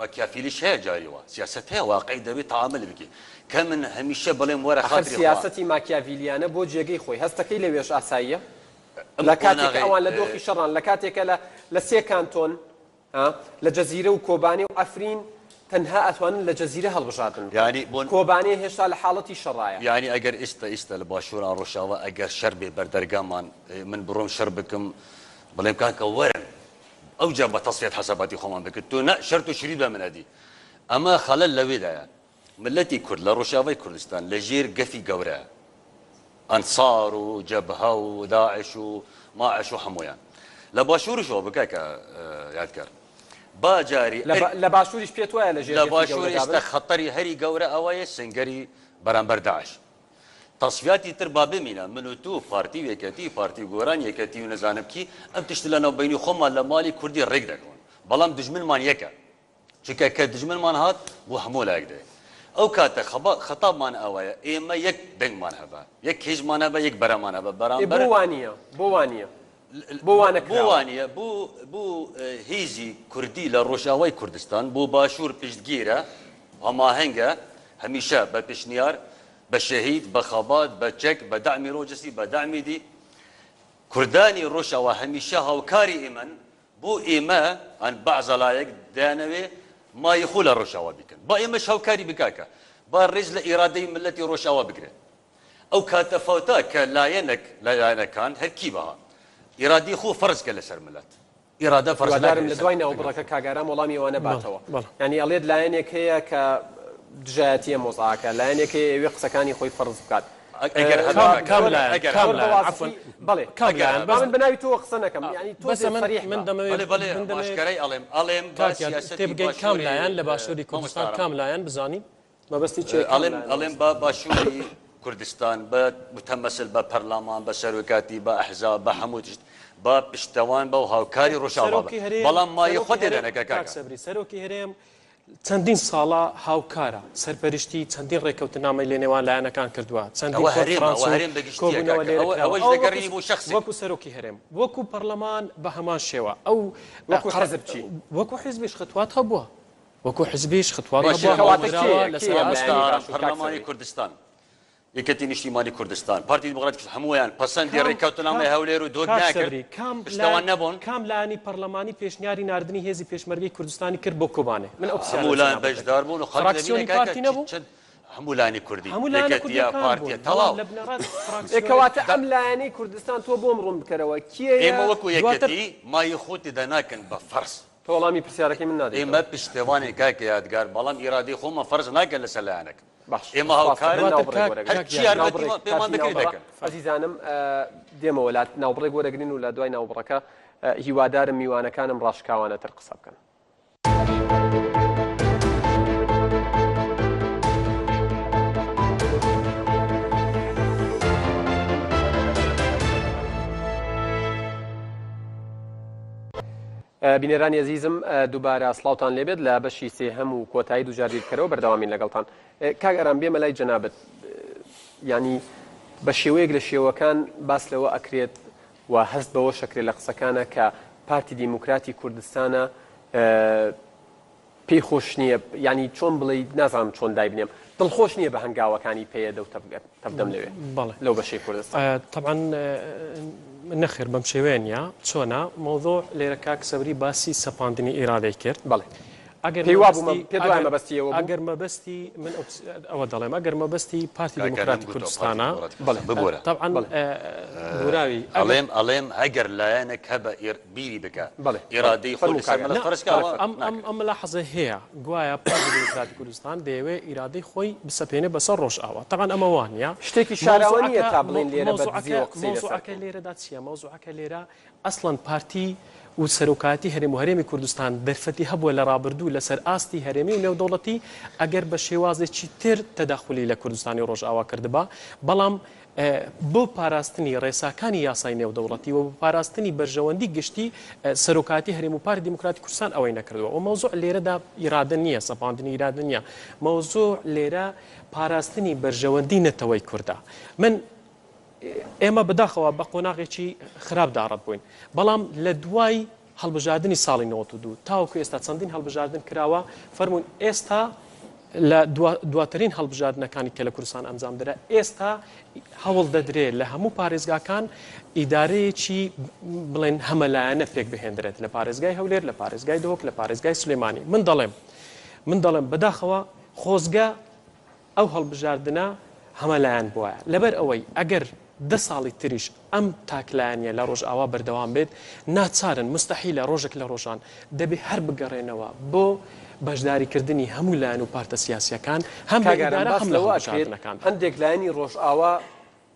مەکیافیلیش هەیە جاری وا سیاسەت هەیە واقعی دەبێ تەعامل بکەی کە من هەمیشە بڵێم وەرە ئەخر خاتری خوا. سیاسەتی ماکیاڤیلیانە بۆ جێگەی خۆی هەستەکەی لەوێش ئاساییە ئەم لە کاتێک کە قۆناغەی ئەوان لە دۆخی شەڕان لە کاتێک کە لە لە سێ کانتۆن لە جەزیرە و کۆبانێ و عەفرین تەنها ئەتوانن لە جەزیرە هەڵبژاردن بکەن. یانی بۆ. کۆبانێ هێشتا لە حاڵەتی شەڕایە. یانی ئەگەر ئیستا ئیستا لە باشوور ئان ڕۆژاوا ئەگەر شەر بێ بەر دەرگامان من بڕۆم شەر بکەم بڵێم کاکە وەرن ئەوجا بە تەسفیەت حەساباتی خۆمان بکرد تۆ نە شەرت و شریت بە من ئەدی ئەمە خەلەل لەوێدایە مللەتی کورد لە ڕۆژاوای کوردستان لە ژێر گەفی گەورەیە ئەنسار و جەبهە و داعش و ماعش و هەموویان لە باشووریشەوە بکە کە یادگار با جاری لە باشووریش پێت وایە لە ژێر لە باشوور ئێستا خەتەری هەری گەورە ئەوەیە سنگەری بەرامبەر داعش تەسفیاتی تر با بمینە من و تو پارتی و یەکەتی پارتی و گۆران یەکەتی و نەزانم کی ئەم تشت لە ناو بینی خۆمان لە ماڵی کوردی ڕێک دەکەون بەڵام دژمنمان یەکە چونکە کە دوژمنمان هات بۆ هەموو لایەک دێ ئەو کاتە خەتابمان ئەوەیە ئێمە یەک دەنگمان هەبە یەک هێزمان هەبە یەک بەرەمان هەبە بەرامبەر بۆ وانییە بۆ وانییە بۆ وا نەکراوە؟ بۆ وانییە بۆ بۆ هێزی کوردی لە ڕۆژئاوای کوردستان بۆ باشوور پشتگیرە هەماهەنگە هەمیشە بە پێشنیار بە شەهید بە خەبات بە چەک بە دەعمی ڕۆجستی بە دەعمی دی کوردانی ڕۆژئاوا هەمیشە هاوکاری ئێمەن بۆ ئێمە ئەن بەعزە لایەک دەیانەوێ مایە خۆ لە ڕۆژئاوا بیکەن با ئێمەش هاوکاری بکاکە با ڕێز لە ئیرادەی ملەتی ڕۆژئاوا بگرێت ئەو کاتە فەوتا کە لایەنەک لە لایەنەکان هەر کی بەها ئیرادی خۆ فەرز کە لەسەر ملەت ئیرادە فەرز هیوادارم ناکرێ لە لەسەر دوای دەنگی ناوبڕەکە خۆ. کاک ئارام وەڵامی ئەوانە باتەوە بەڵێ. یانی ئەڵێت لایەنێک هەیە کە دژایەتی ئەم وەزعەکە لایەنێک هەیە ئەیەوێ قسەکانی خۆی فەرز بکات ئەگەر هەبێ کام کاک کام ئارام لایەن ئەگەر کام هەبێ. لایەن عەفوەن بەڵێ کام ئەگەر لایەن هەبێ. با بەس من بە ناوی تۆوە قسە نەکەم یانی بەسە تۆزێ من سەریح من بە. دەمەوێ بەڵێ بەڵێ من دەمەوێ ئاشکرای ئەڵێم ئەڵێم با کاک یاد سیاسەتی تێبگەین کام باشووری لایەن لە باشووری مامۆستا کوردستان ئارام کام لایەن بزانین مەبەستی چییە کام ئەڵێم لایەن ئەڵێم مامۆستا؟ با باشووری کوردستان بە متەمەسل بە پەرلەمان بە سەرۆکاتی بە ئەحزاب بە هەموو تشت با پشتەوان بە و هاوکاری ڕۆژاوا بە سەرۆکی هەرێم بەڵام مایە سەرۆکی خۆ تێدا هەرێم نەکە کاک کاکە. سەبری سەرۆکی هەرێم. چەندین ساڵە هاوکارە، سەرپەرشتی چەندین ڕێککەوتننامەی لە نێوان لایەنەکان کردووە، چەندین ئەوە هەرێمە، کۆنفرانس ئەوە و هەرێم بە گشتییە کۆبوونەوە کاکە، لێرە ئەوە کراوە. ئەوەش ئەوە دەگەڕێنی وەکو بۆ شەخسێک. وەکو سەرۆکی هەرێم، وەکو پەڕلەمان بە هەمان شێوە. ئەو وەکو قەڕ حزب چی؟ وەکو حزبیش خطوات هەبووە. وەکو حزبیش خطوات باشە هەبووە، کەواتە هەوڵدراوە کێیە؟ لەسەر کێیە ئاستی لایەنی مامۆستا ئارام، باشوور کاک پەرلەمانی سەبری؟ کوردستان، یەکێتی نیشتیمانی کوردستان، پارتی دیموکراتی کوردستان هەموویان پەسەندی کام ڕێککەوتنامەی کام هەولێر و دهۆک کاک ناکرد، سەبری کام پشتەوان لایەن نەبوون؟ کام لایەنی پەرلەمانی پێشنیاری ناردنی هێزی پێشمەرگەی کوردستانی کرد بۆ کۆبانێ؟ من ئەو پرسیارە هەموو لە لایەن جەنابت دەکەم. بەشدار بوون و خەڵک دەبینێ فراکسیۆنی کاکە پارتی چ نەبوو؟ چەند هەموو لایەنی کوردی، هەموو لایەنە یەکێتیە، کوردیەکان پارتیە، بوون، بەڵام تەواو. لە بنەڕەت ئێ فراکسیۆنێک کەواتە دا ئەم لایەنەی کوردستان تۆ بۆم ڕوون بکەرەوە کێیە؟ ئێمە وەکو دواتر یەکێتی مایە خۆ تێدا ناکەن بە فەرز. تۆ وەڵامی پرسیارەکەی من نادەیتەوە. ئێمە پشتیوانین کاکە یادگار، بەڵام ئیرادەی خۆمان فەرز ناکەن لەسەر لایەنەک. باش ئێمە سپاس هاوکارن دەکەم دواتر ناوبڕێک کاک وەرەگرین کاک هەرچی یادگار ناوبڕێک یارمەتیمان پێمان کاتی دەکرێت ناوبڕە دەکەن. ئەزیزانم دێمەوە لات ناوبڕێک وەرەگرین و لە دوای ناوبڕەکە هیوادارم میوانەکانم ڕاشکاوانەتر قسە بکەن. بینەرانی ئەزیزم دووبارە سڵاوتان لێبێت لە بەشی سێهەم و کۆتایی دووجار بیرکەرەوە بەردەوامین لەگەڵتان کاک ئارام بێمە لای جەنابت یانی بە شێوەیەک لە شێوەکان باس لەوە ئەکرێت و هەست بەوە شەکرێت لە قسەکانە کە پارتی دیموکراتی کوردستانە پێی خۆش نییە ینی چۆن بڵێ نازانم چۆن دایبنێم دڵخۆش نییە بە هەنگاوەکانی پەیەدە و تەڤدەم لەوێ بەڵێ لەو بەشەی کوردستان. تەبعەن نەخێر بەم شێوەیە نییە چۆنە مەوزوع لێرە کاک سەبری باسی سەپاندنی ئیرادەی کرد بەڵێ ئەگەر پێی وابوو مەبەستی پێت وایە ئەگەر مەبەستی ئەوە بوو؟ ئەگەر مەبەستی من ئەو پس- ئەوە دەڵێم ئەگەر مەبەستی پارتی کاکە دیموکراتی نەمگوتەوە پارتی کوردستانە دیموکراتی بەڵێ کوردستان ببورە تەبعەن بەڵێ بوراوی ئەگەر ئەڵێم ئەڵێم ئەگەر لایەنێک هەبە ئیر بیری بکە بەڵێ بەڵێ ئیرادەی خۆی فەرموو لەسەر کاک ئارام. مەلەف نا فەرز کە بەڵێ ئەوە ئەم فەرموو. ئەم ناکرێت. ئەم ملاحەزە هەیە گوایە پارتی دیموکراتی کوردستان دەیەوێ ئیرادەی خۆی بسەپێنێ بەسەر ڕۆژئاوا تەبعەن ئەمە وا نییە شتێکی شاراوە نییە مەوزوعەکە تا بڵێین لێرە بە مەوزوعەکە دزیەوە قسەی لەسەر مەوزوعەکە بکەین. لێرەدا چییە مەوزوعەکە لێرە ئەسڵەن پارتی و سەرۆکایەتی هەرێم و هەرێمی کوردستان دەرفەتی هەبووە لە ڕابردوو لەسەر ئاستی هەرێمی و نێودەوڵەتی ئەگەر بە شێوازێکی تر تەداخولی لە کوردستانی ڕۆژئاوا کردبا بەڵام بۆ پاراستنی ڕێساکانی یاسای نێودەوڵەتی و بۆ پاراستنی بەرژەوەندی گشتی سەرۆکایەتی هەرێم و پارتی دیموکراتی کوردستان ئەوەی نەکردووە و مەوزوع لێرەدا ئیرادە نییە سەپاندنی ئیرادە نییە مەوزوع لێرە پاراستنی بەرژەوەندی نەتەوەی کوردە من ئێمە بەداخەوە بە قۆناغێکی خراپدا ڕەت بووین، بەڵام لە دوای هەڵبژاردنی ساڵی 92 تاوەکو ئێستا چەندین هەڵبژاردن کراوە، فەرموون ئێستا لە دواترین هەڵبژاردنەکانی کە لە کوردستان ئەنجام درا، ئێستا هەوڵ دەدرێ لە هەموو پارێزگاکان ئیدارەیەکی بڵێن هەمەلایەنە پێک بهێندرێت لە پارێزگای هەولێر، لە پارێزگای دهۆک، لە پارێزگای سلێمانی. من دەڵێم من دەڵێم بەداخەوە خۆزگە ئەو هەڵبژاردنە هەمەلایەن بوایە، لەبەر ئەوەی ئەگەر دە ساڵی تریش ئەم تاکلایەنیە لە ڕۆژئاوا بەردەوام بێت، ناچارن، موستەحیلە ڕۆژێک لە ڕۆژان دەبێ هەر بگەڕێنەوە بۆ بەشداریکردنی هەموو لایەن و پارتە سیاسیەکان هەم لە کاک ئارام ئیدارە باس هەم لە لەوە ئەکرێت هەڵبژاردنەکاندا. هەندێک لایەنی ڕۆژئاوا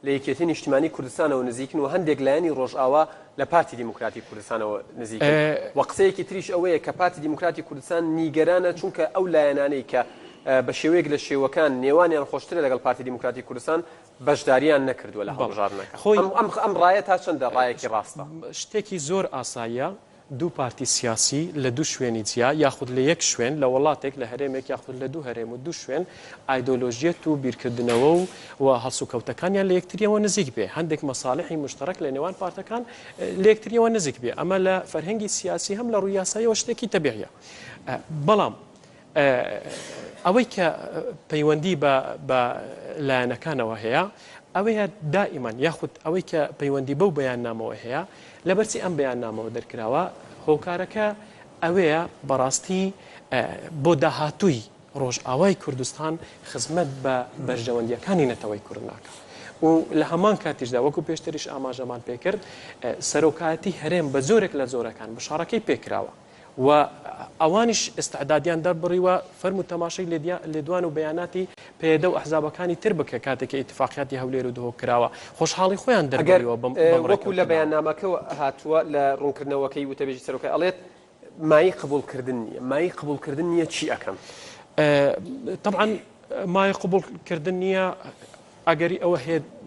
لە یەکێتی نیشتیمانی کوردستانەوە نزیکن و هەندێک لایەنی ڕۆژئاوا لە پارتی دیموکراتی کوردستانەوە نزیکن و قسەیەکی تریش ئەوەیە کە پارتی دیموکراتی کوردستان نیگەرانە چونکە ئەو لایەنانەی کە بە شێوەیەک لە شێوەکان نێوانیان خۆشترە لەگەڵ پارتی دیموکراتی کوردستان بەشداریان نەکردووە لە هەڵبژاردنەکە. ئەم ئەم ڕایە تا چەندە ڕایەکی ڕاستە؟ شتێکی زۆر ئاساییە دوو پارتی سیاسی لە دوو شوێنی جیا یاخود لە یەک شوێن، لە وەڵاتێک، لە هەرێمێک یاخود لە دوو هەرێم و دوو شوێن ئایدۆلۆژیەت و بیرکردنەوە و و هەڵسوکەوتەکانیان لە یەکتریەوە نزیک بێ، هەندێک مەسالحی موشتەڕەک لە نێوان پارتەکان لە یەکتریەوە نزیک بێ، ئەمە لە فەرهەنگی سیاسی هەم لە ڕووی یاساییەوە شتێکی تەبیعیە. بەڵام ئەوەی کە پەیوەندی بە بە لایەنەکانەوە هەیە ئەوەیە دائیمەن یاخود ئەوەی کە پەیوەندی بەو بەیاننامەوە هەیە لەبەرچی ئەم بەیاننامەوە دەرکراوە هۆکارەکە ئەوەیە بەڕاستی بۆ داهاتووی ڕۆژئاوای کوردستان خزمەت بە بەرژەوەندیەکانی نەتەوەی کورد ناکا و لە هەمان کاتیشدا وەکو پێشتریش ئاماژەمان پێکرد سەرۆکایەتی هەرێم بە جۆرێک لە جۆرەکان بشاڕەکەی پێکراوە و ئەوانیش ئیستعدادیان دەربڕیوە، فەرموو تەماشەی لێدوان و بەیاناتی پەیەدە و ئەحزابەکانی تر بکە کاتێک کە ئیتفاقیاتی هەولێر و دهۆک کراوە، خۆشحاڵی خۆیان ئەگەر دەربڕیوە بەم بەم وەکو لە ڕێکەوتنەوە. بەیاننامەکەوە هاتووە لە ڕوونکردنەوەکەی وتەبێژی سەرۆکای ئەڵێت مایەی قبوڵکردن نییە، مایەی قبوڵکردن نییە چی ئەکەن؟ تەبعەن مایەی قبوڵکردن نییە، ئەگەری ئەوە هەیە.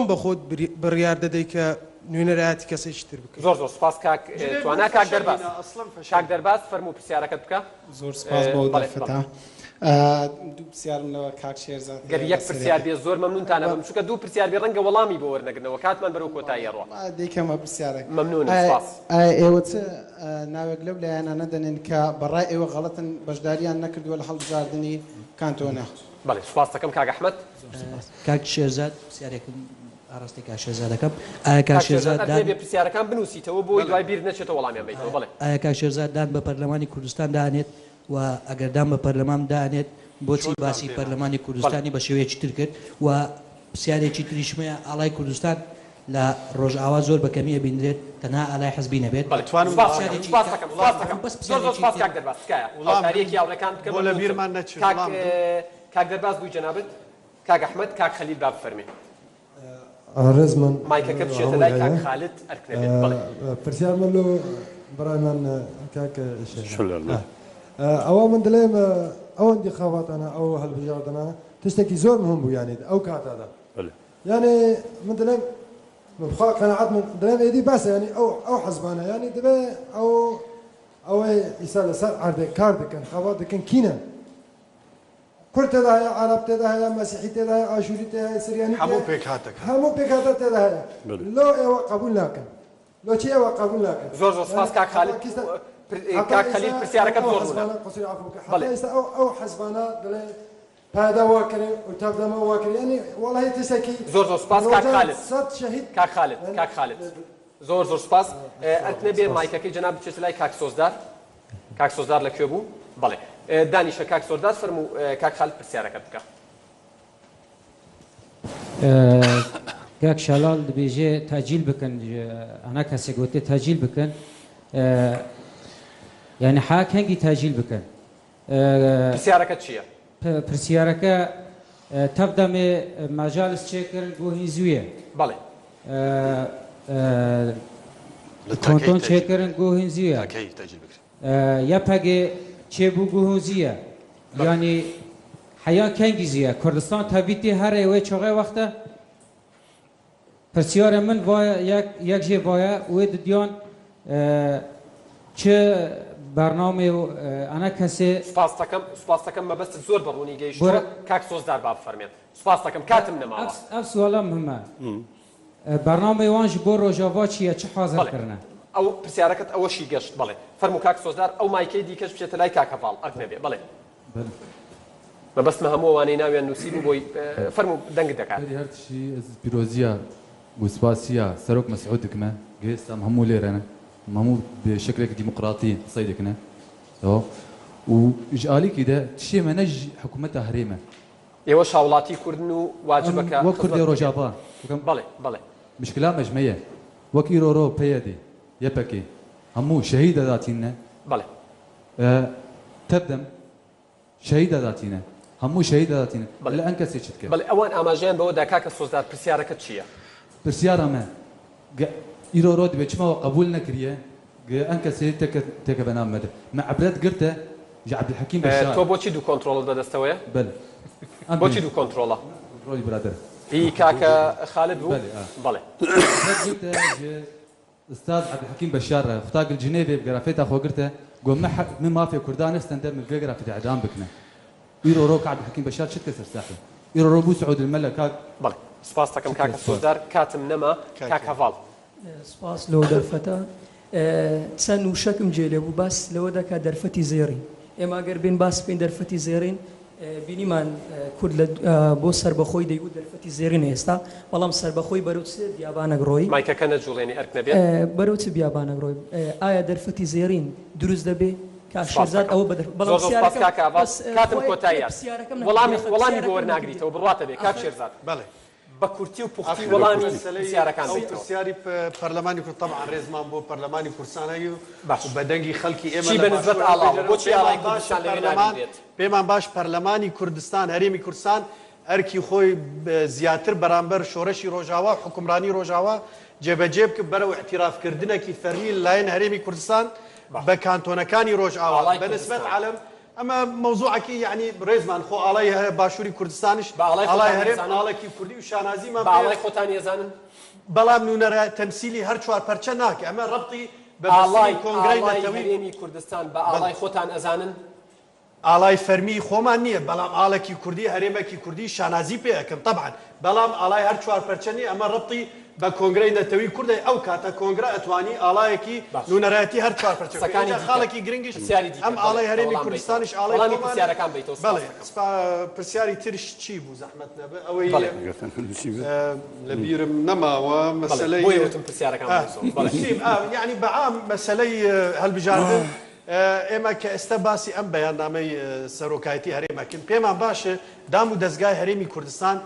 چۆن بە خۆت بڕیار دەدەی کە. نوێنەرایەتی کەسێکی تر بکەین. زۆر زۆر سوپاس کاک توانا. کاک دەرباز کاک دەرباز فەرموو پرسیارەکەت بکە. زۆر سپاس بۆ ئەو دەرفەتە. دوو پرسیارم لە کاک شێرزاد گەر یەک پرسیار بێ زۆر مەمنونتان ئەبم چونکە دوو پرسیار بێ ڕەنگە وەڵامی بۆ وەرنەگرنەوە کاتمان بەرەو کۆتایی ئەڕوا. دەیکەمە پرسیارێک. مەمنونم سپاس. ئایا ئێوە چ ناوێک لەو لایەنانە دەنێن کە بە ڕای ئێوە غەڵەتن بەشداریان نەکردووە لە هەڵبژاردنی کانتۆنە؟ بەڵێ سوپاست دەکەم کاک ئەحمەد. زۆر سپاس. کاک شێرزاد پرسیارێکم ئاراستەی کاک شێرزاد دەکەم ئایا کاک شێرزاد دان. ئەبێ پرسیارەکان بنووسیتەوە بۆی دوای بیرت نەچێتەوە وەڵامیان بەیتەوە بەڵێ. ئایا کاک شێرزاد دان بە پەرلەمانی کوردستان دائەنێت و ئەگەر دان بە پەرلەمان دائەنێت بۆچی باسی پەرلەمانی کوردستانی بە شێوەیەکی تر کرد و پرسیارێکی تریشم هەیە ئاڵای کوردستان لە ڕۆژئاوا زۆر بە کەمی ئەبیندرێت تەنها ئالای حزبی نەبێت بەڵێ ئەتوانم سوپاس وڵام دەکەم سوپاس دەکەم سوپاس دەکەم بەس زۆر زۆر پرسیارێکی سوپاس تر کاک دەرباز تکایە وڵام هاوکاریەکی بم هاوڕێکان بکە بۆ لە مەمنونتم بیرمان نەچێت کاک وڵام بم. کاک دەرباز بووی جەنابت کاک ئەحمەد کاک خەلیل با بفەرمێ. ڕێزمان مایکەکە بچێتە هەمووی لای کاک هەیە خالد ئەرک نەبێت بەڵێ. پرسیار من لۆ برایمان کاک شێرزاد شلال بەڵێ. ئەوە من دەلێم ئەو ئینتیخاباتانە ئەو هەلبژاردنانە تشتێکی زۆر مهم بوو یانی ئەو کاتەدا بەلێ. یانی من دەلێم من بخوا قەناعەت من دەلێم ئێدی بەسە یانی ئەو ئەو حزبانە یانی دەبێ ئەو ئەوەی ئیسا لەسەر عەردێ کار دەکەن خەبات دەکەن کینە کورد تێدا هەیە، عەرەب تێدا هەیە، مەسیحی تێدا هەیە، ئاشووری تێدا هەیە، سریانی تێدا هەموو هەیە، پێکهاتەکان. هەموو پێکهاتە تێدا هەیە. بەلێ. لۆ ئێوە قەبوول ناکەن؟ لۆ چی ئێوە قەبوول ناکەن؟ زۆر زۆر سپاس یانی کاک حەتا خالد. کیستە حەتا کاک ئێستا خەلیل ئەو پرسیارەکەت ئەو زۆر ڕوونە. حزبانە قسوری عەفو بکە حەتا بەڵێ. ئێستا ئەو ئەو حزبانە دەڵێ پایدا وا کرێ و تەڤدەمە وا کرێ یانی وەڵاهی تشتێکی زۆر زۆر سپاس کاک ڕۆژان خالد. سەد شەهید کاک خالد یانی کاک خالد زۆر زۆر سپاس. ئەرک نەبێ سپاس. مایکەکەی جەناب بچێتە لای کاک سۆزدار. کاک سۆزدار لە کوێ بوو؟ بەڵێ دانیشە کاک سۆردار فەرموو کاک خالد پرسیارەکەت بکە. کاک شالال دبێژێ تاجیل بکەن ئەنا کەسێک گوتێ تاجیل بکەن یعنی حاک هەنگی تاجیل بکەن. پرسیارەکەت چییە؟ پرسیارەکە تەڤ دەمێ مەجالس چێکردن گۆ هین زوویە. بەڵێ. کۆنتۆن چێکردن گۆ هین زوویە. یەپەگێ چێ بوو گۆ هین زوویە. یانی حەیا کەنگی زوویە. کوردستان تەڤیتێ هەرێ وێ چۆغێ وەختە پرسیارە من وایە یەک یەک ژێ وایە وێ ددیان چ بەرنامێ و ئەنە کەسێ سوپاس دەکەم سوپاس دەکەم مەبەستت زۆر بە ڕوونی گەیشتووە کاک سۆزدار با بفەرمێت سوپاس دەکەم کاتم نەماوە. ئەف سوالا مهمە بەرنامەی وان ژ بۆ ڕۆژاڤا چییە چ حازر بەڵێ کرنە؟ ئەو پرسیارەکەت ئەوەشی گەشت بەڵێ فەرموو کاک سۆزدار ئەو مایکەی دیکەش بچێتە لای کاک هەڤاڵ ئەرک نەبێ بەڵێ مەبەستمە هەموو ئەوانەی ناویان نووسیبوو بۆی فەرموو دەنگت دەکات. بەری هەرتشی ئەز پیرۆزیە و سپاسیە سەرۆک مەسعود دکمە گە ئێستا ئەم هەموو لێرەنە ئەم هەموو بە شکلێکی دیموقراتی قسەی دکنە تەواو و ژ ئالیکی دە تشێ مە نە ژ حکومەتا هەرێمە. ئێوەش هاوڵاتی کوردن و واجبە ئەم کە وەک کوردێ خزمەت بکرێت. ڕۆژاڤا وەکم بەڵێ بەڵێ. مشکلا مە ژ مەیە وەک ئیرۆ ڕۆ پەیەدێ یەپەکێ هەموو شەهیدە داتیننە. بەڵێ. تەبدەم شەهیدە داتینە هەموو شەهیدە داتینە بەڵێ. لە ئەنکەسێ چ دکە؟ بەڵێ ئەوان ئاماژەیان بەوە دا کاکە سۆزدار پرسیارەکەت چییە؟ پرسیارا مە گە ئیرۆ ڕۆ دبێ چما وە قەبوول نەکریە گە ئەنکەسێ تێکە تێکە بە ناو مە دە مە عبرەت گرتە ژ عەبدولحەکیم بەشار. تۆ بۆچی دوو کۆنترۆڵت بەدەستەوەیە؟ بەلێ ئەم بۆچی دوو کۆنترۆڵە؟ کۆنترۆڵی برادەر. هی کاکە خالد بوو؟ بەلێ ئا. بەڵێ. عبرەت گرتە ژ ئوستاز عەبدولحەکیم بەشار رە خوتا گل جنێڤێ بگەرافێتا خۆ گرتە گۆ مە حە مە مافێ کوردا نەستەندە مل ڤێ گەرافێتە ئیعدام بکنە ئیرۆ رۆ کە عەبدولحەکیم بەشار چت کە سەر ساحێ ئیرۆ رۆ بوو سعود المەلە کاک بەڵێ سوپاستەکەم چت کە کاکە سوپاس. سۆزدار کاتم نەما کاک هەڤاڵ. سوپاس لۆ دەرفەتە چەند وشەکم جێ لێ بوو باس لەوە دەکا دەرفەتی زێڕین ئێمە گەر بێن باس بکەین دەرفەتی زێڕین بینیمان کورد لە بۆ سەربەخۆی دەیگوت دەرفەتی زێڕینە ئێستا بەڵام سەربەخۆی بەرەو چ بیابانەک ڕۆی؟ مایکەکە نەجوڵێنی ئەرک نەبێت. بەرەو چ بیابانەک ڕۆی؟ ئایا دەرفەتی زێڕین دروست دەبێ؟ کاک سوپاس شێرزاد دەکەم. ئەوە بە دەرفەت بەڵام زۆر زۆر سوپاس پرسیارەکەم کاکە هەڤاڵ بەس کاتم خۆی کۆتایی هات پرسیارەکەم وەڵامی نەکردی وەڵامی بۆ پرسیارەکەم نەکردی وەرناگریتەوە بڕواتە بێ کاک ئاخر شێرزاد. بەڵێ. بە کورتی و پوختی ئاخر وەڵامی مەسەلەی پرسیارەکان ئەو بەیتەوە. پرسیاری پەرلەمانی کورد تەبعەن ڕێزمان بۆ پەرلەمانی کوردستان هەیە و باش. بە دەنگی خەڵکی ئێمە چی لە بە نسبەت باشوور ئاڵاوە؟ هەڵبژێرن بۆچی ئاڵای پێمان باشە کوردستان لەوێ پەرلەمان نابینرێت؟ پێمان باش پەرلەمانی کوردستان هەرێمی کوردستان ئەرکی خۆی زیاتر بەرامبەر شۆرەشی ڕۆژاوا و حوکمڕانی ڕۆژاوا جێبەجێ بکە بەرەو ئیعتیراف کردنەکی فەرمی لەلایەن هەرێمی کوردستان باش. بە کانتۆنەکانی ڕۆژاوا ئاڵای بە نسبەت کوردستان. عەلەم. ئەمە مەوزوعەکی یەعنی ڕێزمان خۆ ئاڵای باشووری کوردستانیش بە ئاڵای ئاڵای خۆتان هەرێم ئەزانن؟ ئاڵێکی کوردی و شانازیمان بە پێیە. ئاڵای خۆتانی ئەزانن؟ بەڵام نوونەرە تەمسیلی هەر چوارپەرچە ناکە ئەمە ڕەبتی بە بەستنی ئاڵای کۆنگرەی ئاڵای نەتەوی هەرێمی کوردستان بە بەڵێ. ئاڵای خۆتان ئەزانن؟ ئاڵای فەرمی خۆمان نییە بەڵام ئاڵێکی کوردی هەرێمەکی کوردی شانازی پێ ئەکەم تەبعەن بەڵام ئاڵای هەر چوارپەرچە نییە ئەمە ڕەبتی بە کۆنگرەی نەتەوی کوردە ئەو کاتە کۆنگرە ئەتوانی ئاڵایەکی باش نونەرایەتی هەر چوارپەرچە بکەی قسەکانی ئینجا دیکە خاڵێکی گرنگیش پرسیاری دیکە ئەم بەڵێ ئاڵای کە هەرێمی وەڵام بەیتەوە کوردستانیش ئاڵای وەڵامی خۆمانە پرسیارەکان بەیتەوە سپاس بەڵێ دەکەم. سپا پرسیاری ترش چی بوو زەحمەت نەبێ ئەوەی بەڵێ. لە بیرم نەماوە بەڵێ مەسەلەی بۆیە وتم پرسیارەکان ئا بنووسەوە بەڵێ. نووسیم ئا یەعنی بە عام مەسەلەی هەلبژاردن ئێمە کە ئێستا باسی ئەم بەیاننامەی سەرۆکایەتی هەرێم ئەکەین پێمان باشە دام و دەزگای هەرێمی کوردستان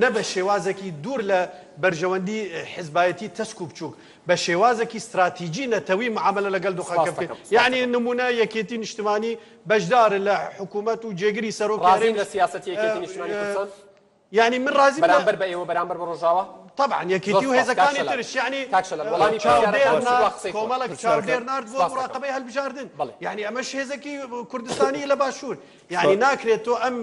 نە بە شێوازێکی دوور لە بەرژەوەندی حزبایەتی تەسک و بچووک، بە شێوازێکی ستراتیجی نەتەوی معامەلە لەگەل دۆخەکە سپاست بکەین. دەکەم. سپاست یەعنی دەکەم. نموونە یەکێتی نیشتمانی بەشدارە لە حکوومەت و جێگری سەرۆکی ڕازین هەرێمیش لە سیاسەتی یەکێتی نیشتمانی کوردستان؟ یەعنی من ڕازیم لە بەرامبەر بە ئێوە بەرامبەر بە ڕۆژاوا؟ تەبعەن زۆر یەکێتی و سپاس کاک هێزەکانی شەلال. ترش یەعنی کاک شەلال وەڵامی چاودێر پرسیارەکان دوا نارد قسەی خۆت. کۆمەڵێک پرسیارەکە چاودێر نارد بۆ سپاست دەکەم. مراقەبەی هەلبژاردن بەڵێ. یەعنی ئەمەش هێزێکی کوردستانی لە باشوور یانی ناکرێت تۆ ئەم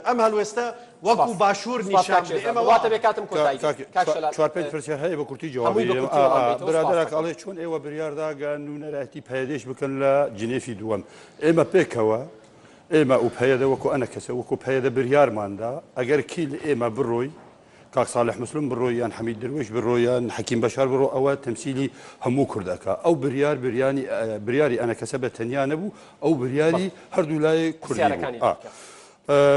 ئەم هەلوێستە وەکو باشوور نیشان بدەی ئێمە وا واتە بێ کاتم کۆتایی کاک شەلال چوار پێنج پرسیار هەیە بە کورتی جواب هەمووی بە کورتی وەڵام بەیتەوە، سپاس برادەرەک دەکەم. ئەڵێ چۆن ئێوە بریاردا گە نوونەرایەتی پەیەدەیش بکەن لە جنێفی دووەم ئێمە پێکەوە ئێمە و پەیەدە وەکو ئەنەکەسە وەکو پەیەدە بریارماندا ئەگەر کی لە ئێمە بڕۆی کاک ساڵح مسلم بڕۆ یان حەمید دروێش بڕۆ یان حەکیم بەشار بڕۆ ئەوە تەمسیلی هەموو کورد ئەکا ئەو بریار بریانی بریاری ئەنەکەسە بە تەنیا نەبوو ئەو بریاری هەردوو لای کوردی بوو پرسیارەکانی ئا. دیکە.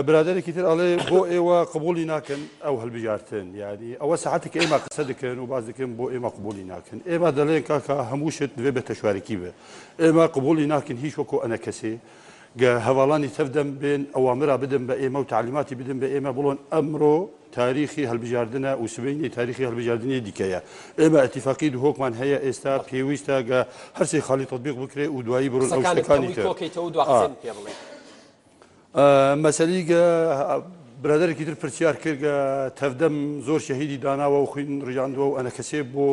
برادەرێکی تر ئەڵێ بۆ ئێوە قبوڵی ناکەن ئەو هەلبژارتن یعنی ئەوە ساعتێک ئێمە قسە دەکەن و باز دەکەن بۆ ئێمە قبوڵی ناکەن ئێمە دەڵێن کاکە هەموو شت دەبێ بە تەشوارکی بێ ئێمە قبوڵی ناکەن هیچ وەکو ئەنە کەسێ گە هەڤاڵانی تەڤدەم بێن ئەوامرا بدەن بە ئێمە و تەعلیماتی بدەن بە ئێمە بڵۆن ئەمرۆ تاریخی هەلبژاردنە و سبەینێ تاریخی هەلبژاردنی دیکەیە ئێمە ئیتیفاقی دهۆکمان هەیە ئێستا پێویستە گە هەرسێ خاڵی تەتبیق بکرێ و دوایی بڕۆن ئەو قسەکانت شتەکانی هەمووی تر کۆکەیتەوە و دوا ئا. قسەت پێ بڵێ. مەسەلی گە برادەرێکی تر پرسیار کرد گە تەڤدەم زۆر شەهیدی داناوە و خوین ڕژاندووە و ئەنەکەسێ بۆ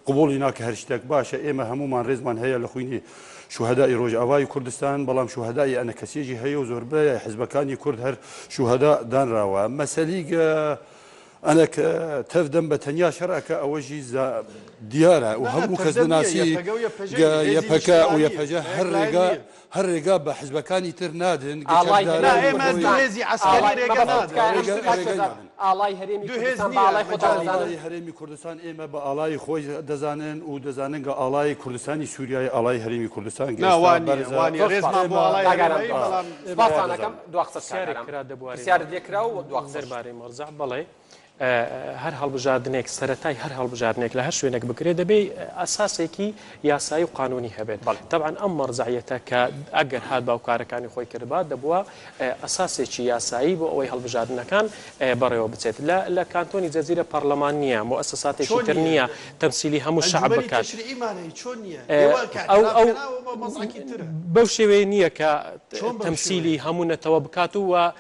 قبوڵی ناکە هەر شتێک باشە ئێمە هەموومان ڕێزمان هەیە لە خوینی شوهەدائی ڕۆژئاوای کوردستان بەڵام شوهەدائی ئەنەکەسێژی هەیە و زۆربەی حزبەکانی کورد هەر شوهەدا دانراوە مەسەلی گە ئەنەک تەڤدەم بە تەنیا شەڕ ئەکا ئەوەژی دیارە و هەموو کەس دەناسی گە یەپەکە و یەپەژە هەر ڕێگا هەر ڕێگا بە حزبەکانی تر نادن گە ئاڵای چەکدارانی هەرێمی خۆی ئێمە کوردستان هێزی عەسکەری ئاڵای ڕێگە مەبەست نادەن تکایە ڕێگە کاک ڕێگەی شێرزاد نادەن. ئاڵای هەرێمی دوو هێز کوردستان بە نییە ئاڵای خۆتان مەجالی دەزانن؟ ئاڵای هەرێمی کوردستان ئێمە بە ئاڵای خۆی دەزانن و دەزانن گە ئاڵای کوردستانی سووریای ئاڵای هەرێمی کوردستان گە نا ئێستا وا نییە بەرزە وا نییە زۆر سپاس ڕێزمان بۆ ئێمە ئاڵای کاک هەرێم ئارام هەیە زۆر بەڵام سپاس ئێمە وا سپاستان ئەکەم دەزانن. دوا قسەت کاک پرسیارێک ئارام کرا دەبوارەی پرسیارت لێ کرا و دوا قسەش. دەربارەی مەرجەع بەڵێ هەر هەڵبژاردنێک سەرەتای هەر هەڵبژاردنێک لە هەر شوێنێک بکرێت دەبێ ئەساسێکی یاسایی و قانونی هەبێت تەبعەن ئەم مەرجەعیەتە کە ئەگەر هات با و کارەکانی خۆی کردبا دەبووە ئەساسێکی یاسایی بۆ ئەوەی هەڵبژاردنەکان بەڕێوە بچێت لە لە کانتۆنی جەزیرە پەڕلەمان نییە موئەسەساتێکی چۆن تر نییە؟ نییە تەمسیلی هەموو شەعب ئەنجومەنی بکات تەشریعیمان هەیە چۆن نییە؟ ئێوە کە ئەو اعتراف ئەو کەناوە بە وەزعێکی ترە. بەو شێوەیە نییە کە چۆن بەو تەمسیلی شێوەیە؟ هەموو نەتەوە بکات و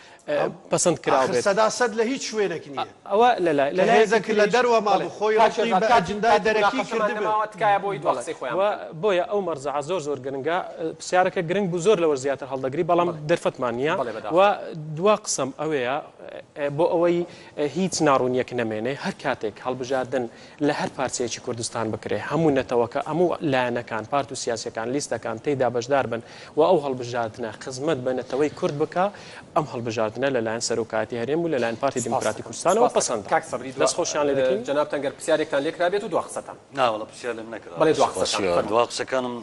پەسەند کراو ئاخر بێت. سەدا سەد لە هیچ شوێنێک نییە. ئەوە لە لای کە لە لایەکی هێزێک لە تریش دەروە بەڵێ. مابوو خۆی کاک ڕەبتی شێرزاد بە کاتی ئەجندای کاتی دەرەکی موناقەشەمان کردبێ. نەماوە تکایە بۆی دوا بەڵێ قسەی خۆیان و بکەن. بۆیە ئەو مەرجەعە زۆر زۆر گرنگە پرسیارەکە گرنگ بوو زۆر لەوەش زیاتر هەڵدەگری بەڵام بەڵێ. دەرفەتمان نییە بەڵێ و بەداخەوە. دوا قسەم ئەوەیە بۆ ئەوەی هیچ ناڕوونیەک نەمێنێ هەر کاتێک هەڵبژاردن لە هەر پارچەیەکی کوردستان بکرێ هەموو نەتەوەکە هەموو لایەنەکان پارت و سیاسیەکان لیستەکان تێیدا بەشدار بن و ئەو هەڵبژاردنە خزمەت بە نەتەوەی کورد بکا ئەم هەڵبژاردنە لە لایەن سەرۆکایەتی هەرێم و لە لایەن پارتی سپاس دیموکراتی دەکەم کوردستانەوە سپاس دەکەم پەسەندە. کاک سەبری دوا دەست خۆشیان لێ دەکەین. جەنابتان گەر پرسیارێکتان لێ کرابێت و دوا قسەتان. نا وەڵا پرسیار لێم نەکرا. بەڵێ دوا سپاس قسەتان فەرموو. دوا قسەکانم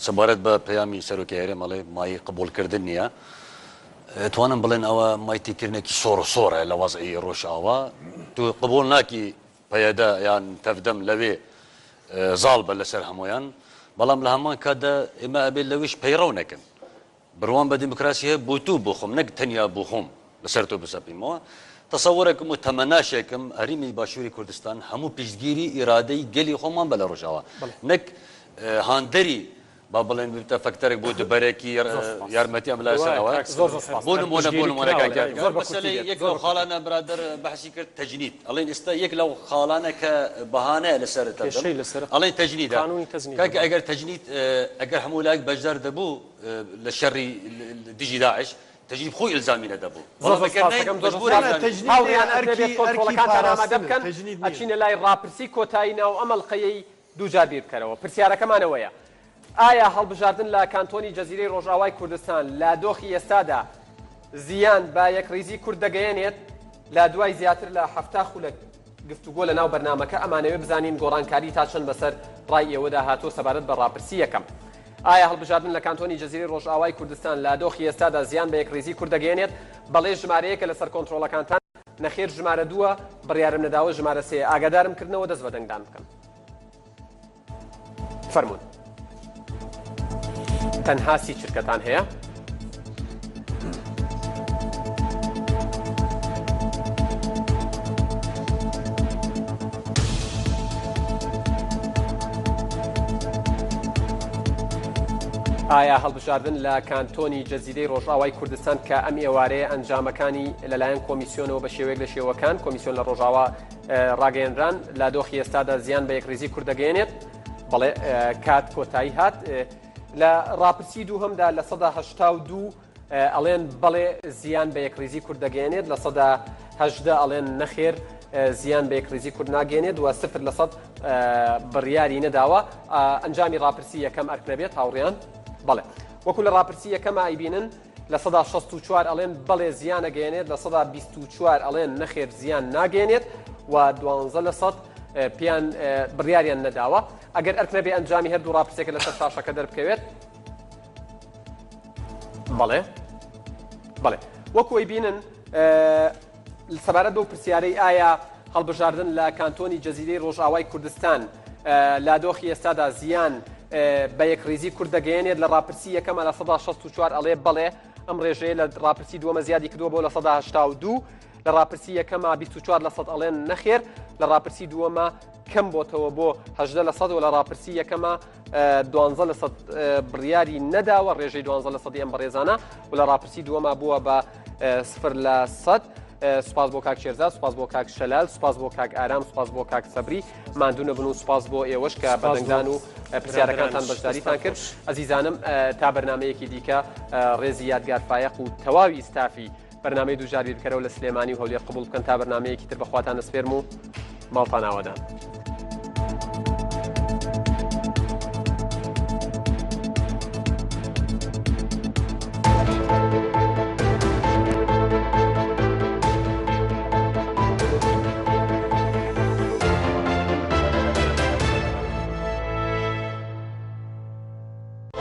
سەبارەت بە پەیامی سەرۆکی هەرێم ئەڵێ مایەی قبوڵکردن نییە. ئەتوانم بڵێن ئەوە مای تێکردنێکی سۆڕ و سۆڕە لە وەزعی ڕۆژئاوا. تۆ قبوڵ ناکی پەیەدە یان تەڤدەم لەوێ زاڵ بە لەسەر هەموویان، بەڵام لە هەمان کاتدا ئێمە ئەبێ لەوێش پەیڕەو نەکەن. بڕوام بە دیموکراسی هەیە بۆ تۆ بۆ خۆم نەک تەنیا بۆ خۆم لەسەر تۆ بسەپیمەوە. تەسەورەکم و تەمەناشێکم هەریمی باشووری کوردستان هەموو پشتگیری ئیرادەی گەلی خۆمان بە لە ڕۆژئاوا نەک هاندەری. با بڵێن ببتە فەکتەرێک بۆ دوبەرەکی زۆر سوپاس. یارمەتی ئەم لای وایە سەرەوە کاک زۆر زۆر سوپاس. بۆ نمونە بۆ پشتگیری نمونە کراوە کاک لای یادگار زۆر بە کورتی مەسەلەی بێت یەک زۆر لەو بە کورتی. خاڵانە برادەر بەحسی کرد تەجنید ئەڵێن ئێستا یەک لەو خاڵانە کە بەهانەیە لەسەر تەڤدەم کێشەی لەسەر ئەڵێن تەجنیدە قانونی تەجنیدە کاک بەڵێ. ئەگەر تەجنید ئەگەر هەموو لایەک بەشدار دەبوو لە شەڕی دژی داعش تەجنید خۆی ئیلزامی نەدەبوو زۆر بەڵام زۆر ئەگەر سوپاس نەین دەکەم زۆر زۆر مەجبورە سوپاس. ئیلزامی تەجنید هاوڕێیان ئەرکی ئەتەوێت ئەرکی کۆنترۆڵەکانتان ئامادە پاراستنە بکەن تەجنید نییە. ئەچینە لای ڕاپرسی کۆتایی ناو ئەم ئەڵقەیەی دووجار بیر بکەرەوە پرسیارەکەمان ئەوەیە ئایا هەڵبژاردن لە کانتۆنی جەزیرەی ڕۆژئاوای کوردستان لە دۆخی ئێستادا زیان بە یەکڕیزی کورد دەگەیەنێت؟ لە دوای زیاتر لە 70 خولەک گفتوگۆ لە ناو بەرنامەکە ئەمانەوێ بزانین گۆڕانکاری تا چەند بەسەر ڕای ئێوەدا هاتووە سەبارەت بە ڕاپرسی یەکەم. ئایا هەڵبژاردن لە کانتۆنی جەزیرەی ڕۆژئاوای کوردستان لە دۆخی ئێستادا زیان بە یەکڕیزی کورد دەگەیەنێت؟ بەڵێ ژمارەیەکە لەسەر کۆنترۆڵەکانتان، نەخێر ژمارە دووە، بڕیارم نەداوە ژمارە سێیە. ئاگادارم کردنەوە دەست بە دەنگدان بکەن. فەرموون. تەنها سی چرکەتان هەیە. ئایا هەڵبژاردن لە کانتۆنی جەزیرەی ڕۆژئاوای کوردستان کە ئەم ئێوارەیە ئەنجامەکانی لەلایەن کۆمیسیۆنەوە بە شێوەیەک لە شێوەکان کۆمیسیۆن لە ڕۆژاوا ڕاگەیەنران لە دۆخی ئێستادا زیان بە یەکڕیزی کورد دەگەیەنێت؟ بەڵێ کات کۆتایی هات لە ڕاپرسی دووهەمدا 82% ئەڵێن بەڵێ زیان بە یەکڕیزی کورد دەگەیەنێت 18% ئەڵێن نەخێر زیان بە یەکڕیزی کورد ناگەێنێت و 0% بڕیاری نەداوە ئەنجامی ڕاپرسی یەکەم ئەرک نەبێت هاوڕیان بەڵێ وەکو لە ڕاپرسی یەکەم ئایبینن 64% ئەڵێن بەڵێ زیان ئەگەیەنێت، 24% ئەڵێن نەخێر زیان ناگەیەنێت و 12% پێیان بڕیاریان نەداوە. ئەگەر ئەرک نەبێ ئەنجامی هەردوو ڕاپرسیەکە لەسەر شاشەکە دەربکەوێت. بەڵێ بەڵێ وەکو ئەیبینن سەبارەت بەو پرسیارەی ئایا هەڵبژاردن لە کانتۆنی جەزیرەی ڕۆژئاوای کوردستان لە دۆخی ئێستادا زیان بە یەکڕیزی کورد دەگەیەنێت لە ڕاپرسی یەکەمە 64% ئەڵێ بەڵێ ئەم ڕێژەیە لە ڕاپرسی دووەمە زیادی کردووە بۆ 82% لە ڕاپرسی یەکەمە 24 لە سەد ئەڵێن نەخێر لە ڕاپرسی دووەمە کەم بۆتەوە بۆ 18 لە سەد و لە ڕاپرسی یەکەمە دوانزە لە سەد بڕیاری نەداوە ڕێژەی دوانزە لە سەدی ئەم بەڕێزانە و لە ڕاپرسی دووەما بووە بە 0%. سوپاس بۆ کاک شێرزاد سوپاس بۆ کاک شەلال سوپاس بۆ کاک ئارام سوپاس بۆ کاک سەبری ماندوو نەبن و سوپاس بۆ ئێوەش کە بەدەنگدان و پرسیارەکانتان بەشداریتان کرد ئەزیزانم تا بەرنمەیەکی دیکە ڕێزی یادگار فایەق و تەواوی ستافی بەرنمەی دووجار بیرکەرەوە لە سلێمانی و هەولێر قبول بکەن تا بەرنمەیەکی تر بەخواتان ئەسپێرم و ماڵتان ئاوەدان.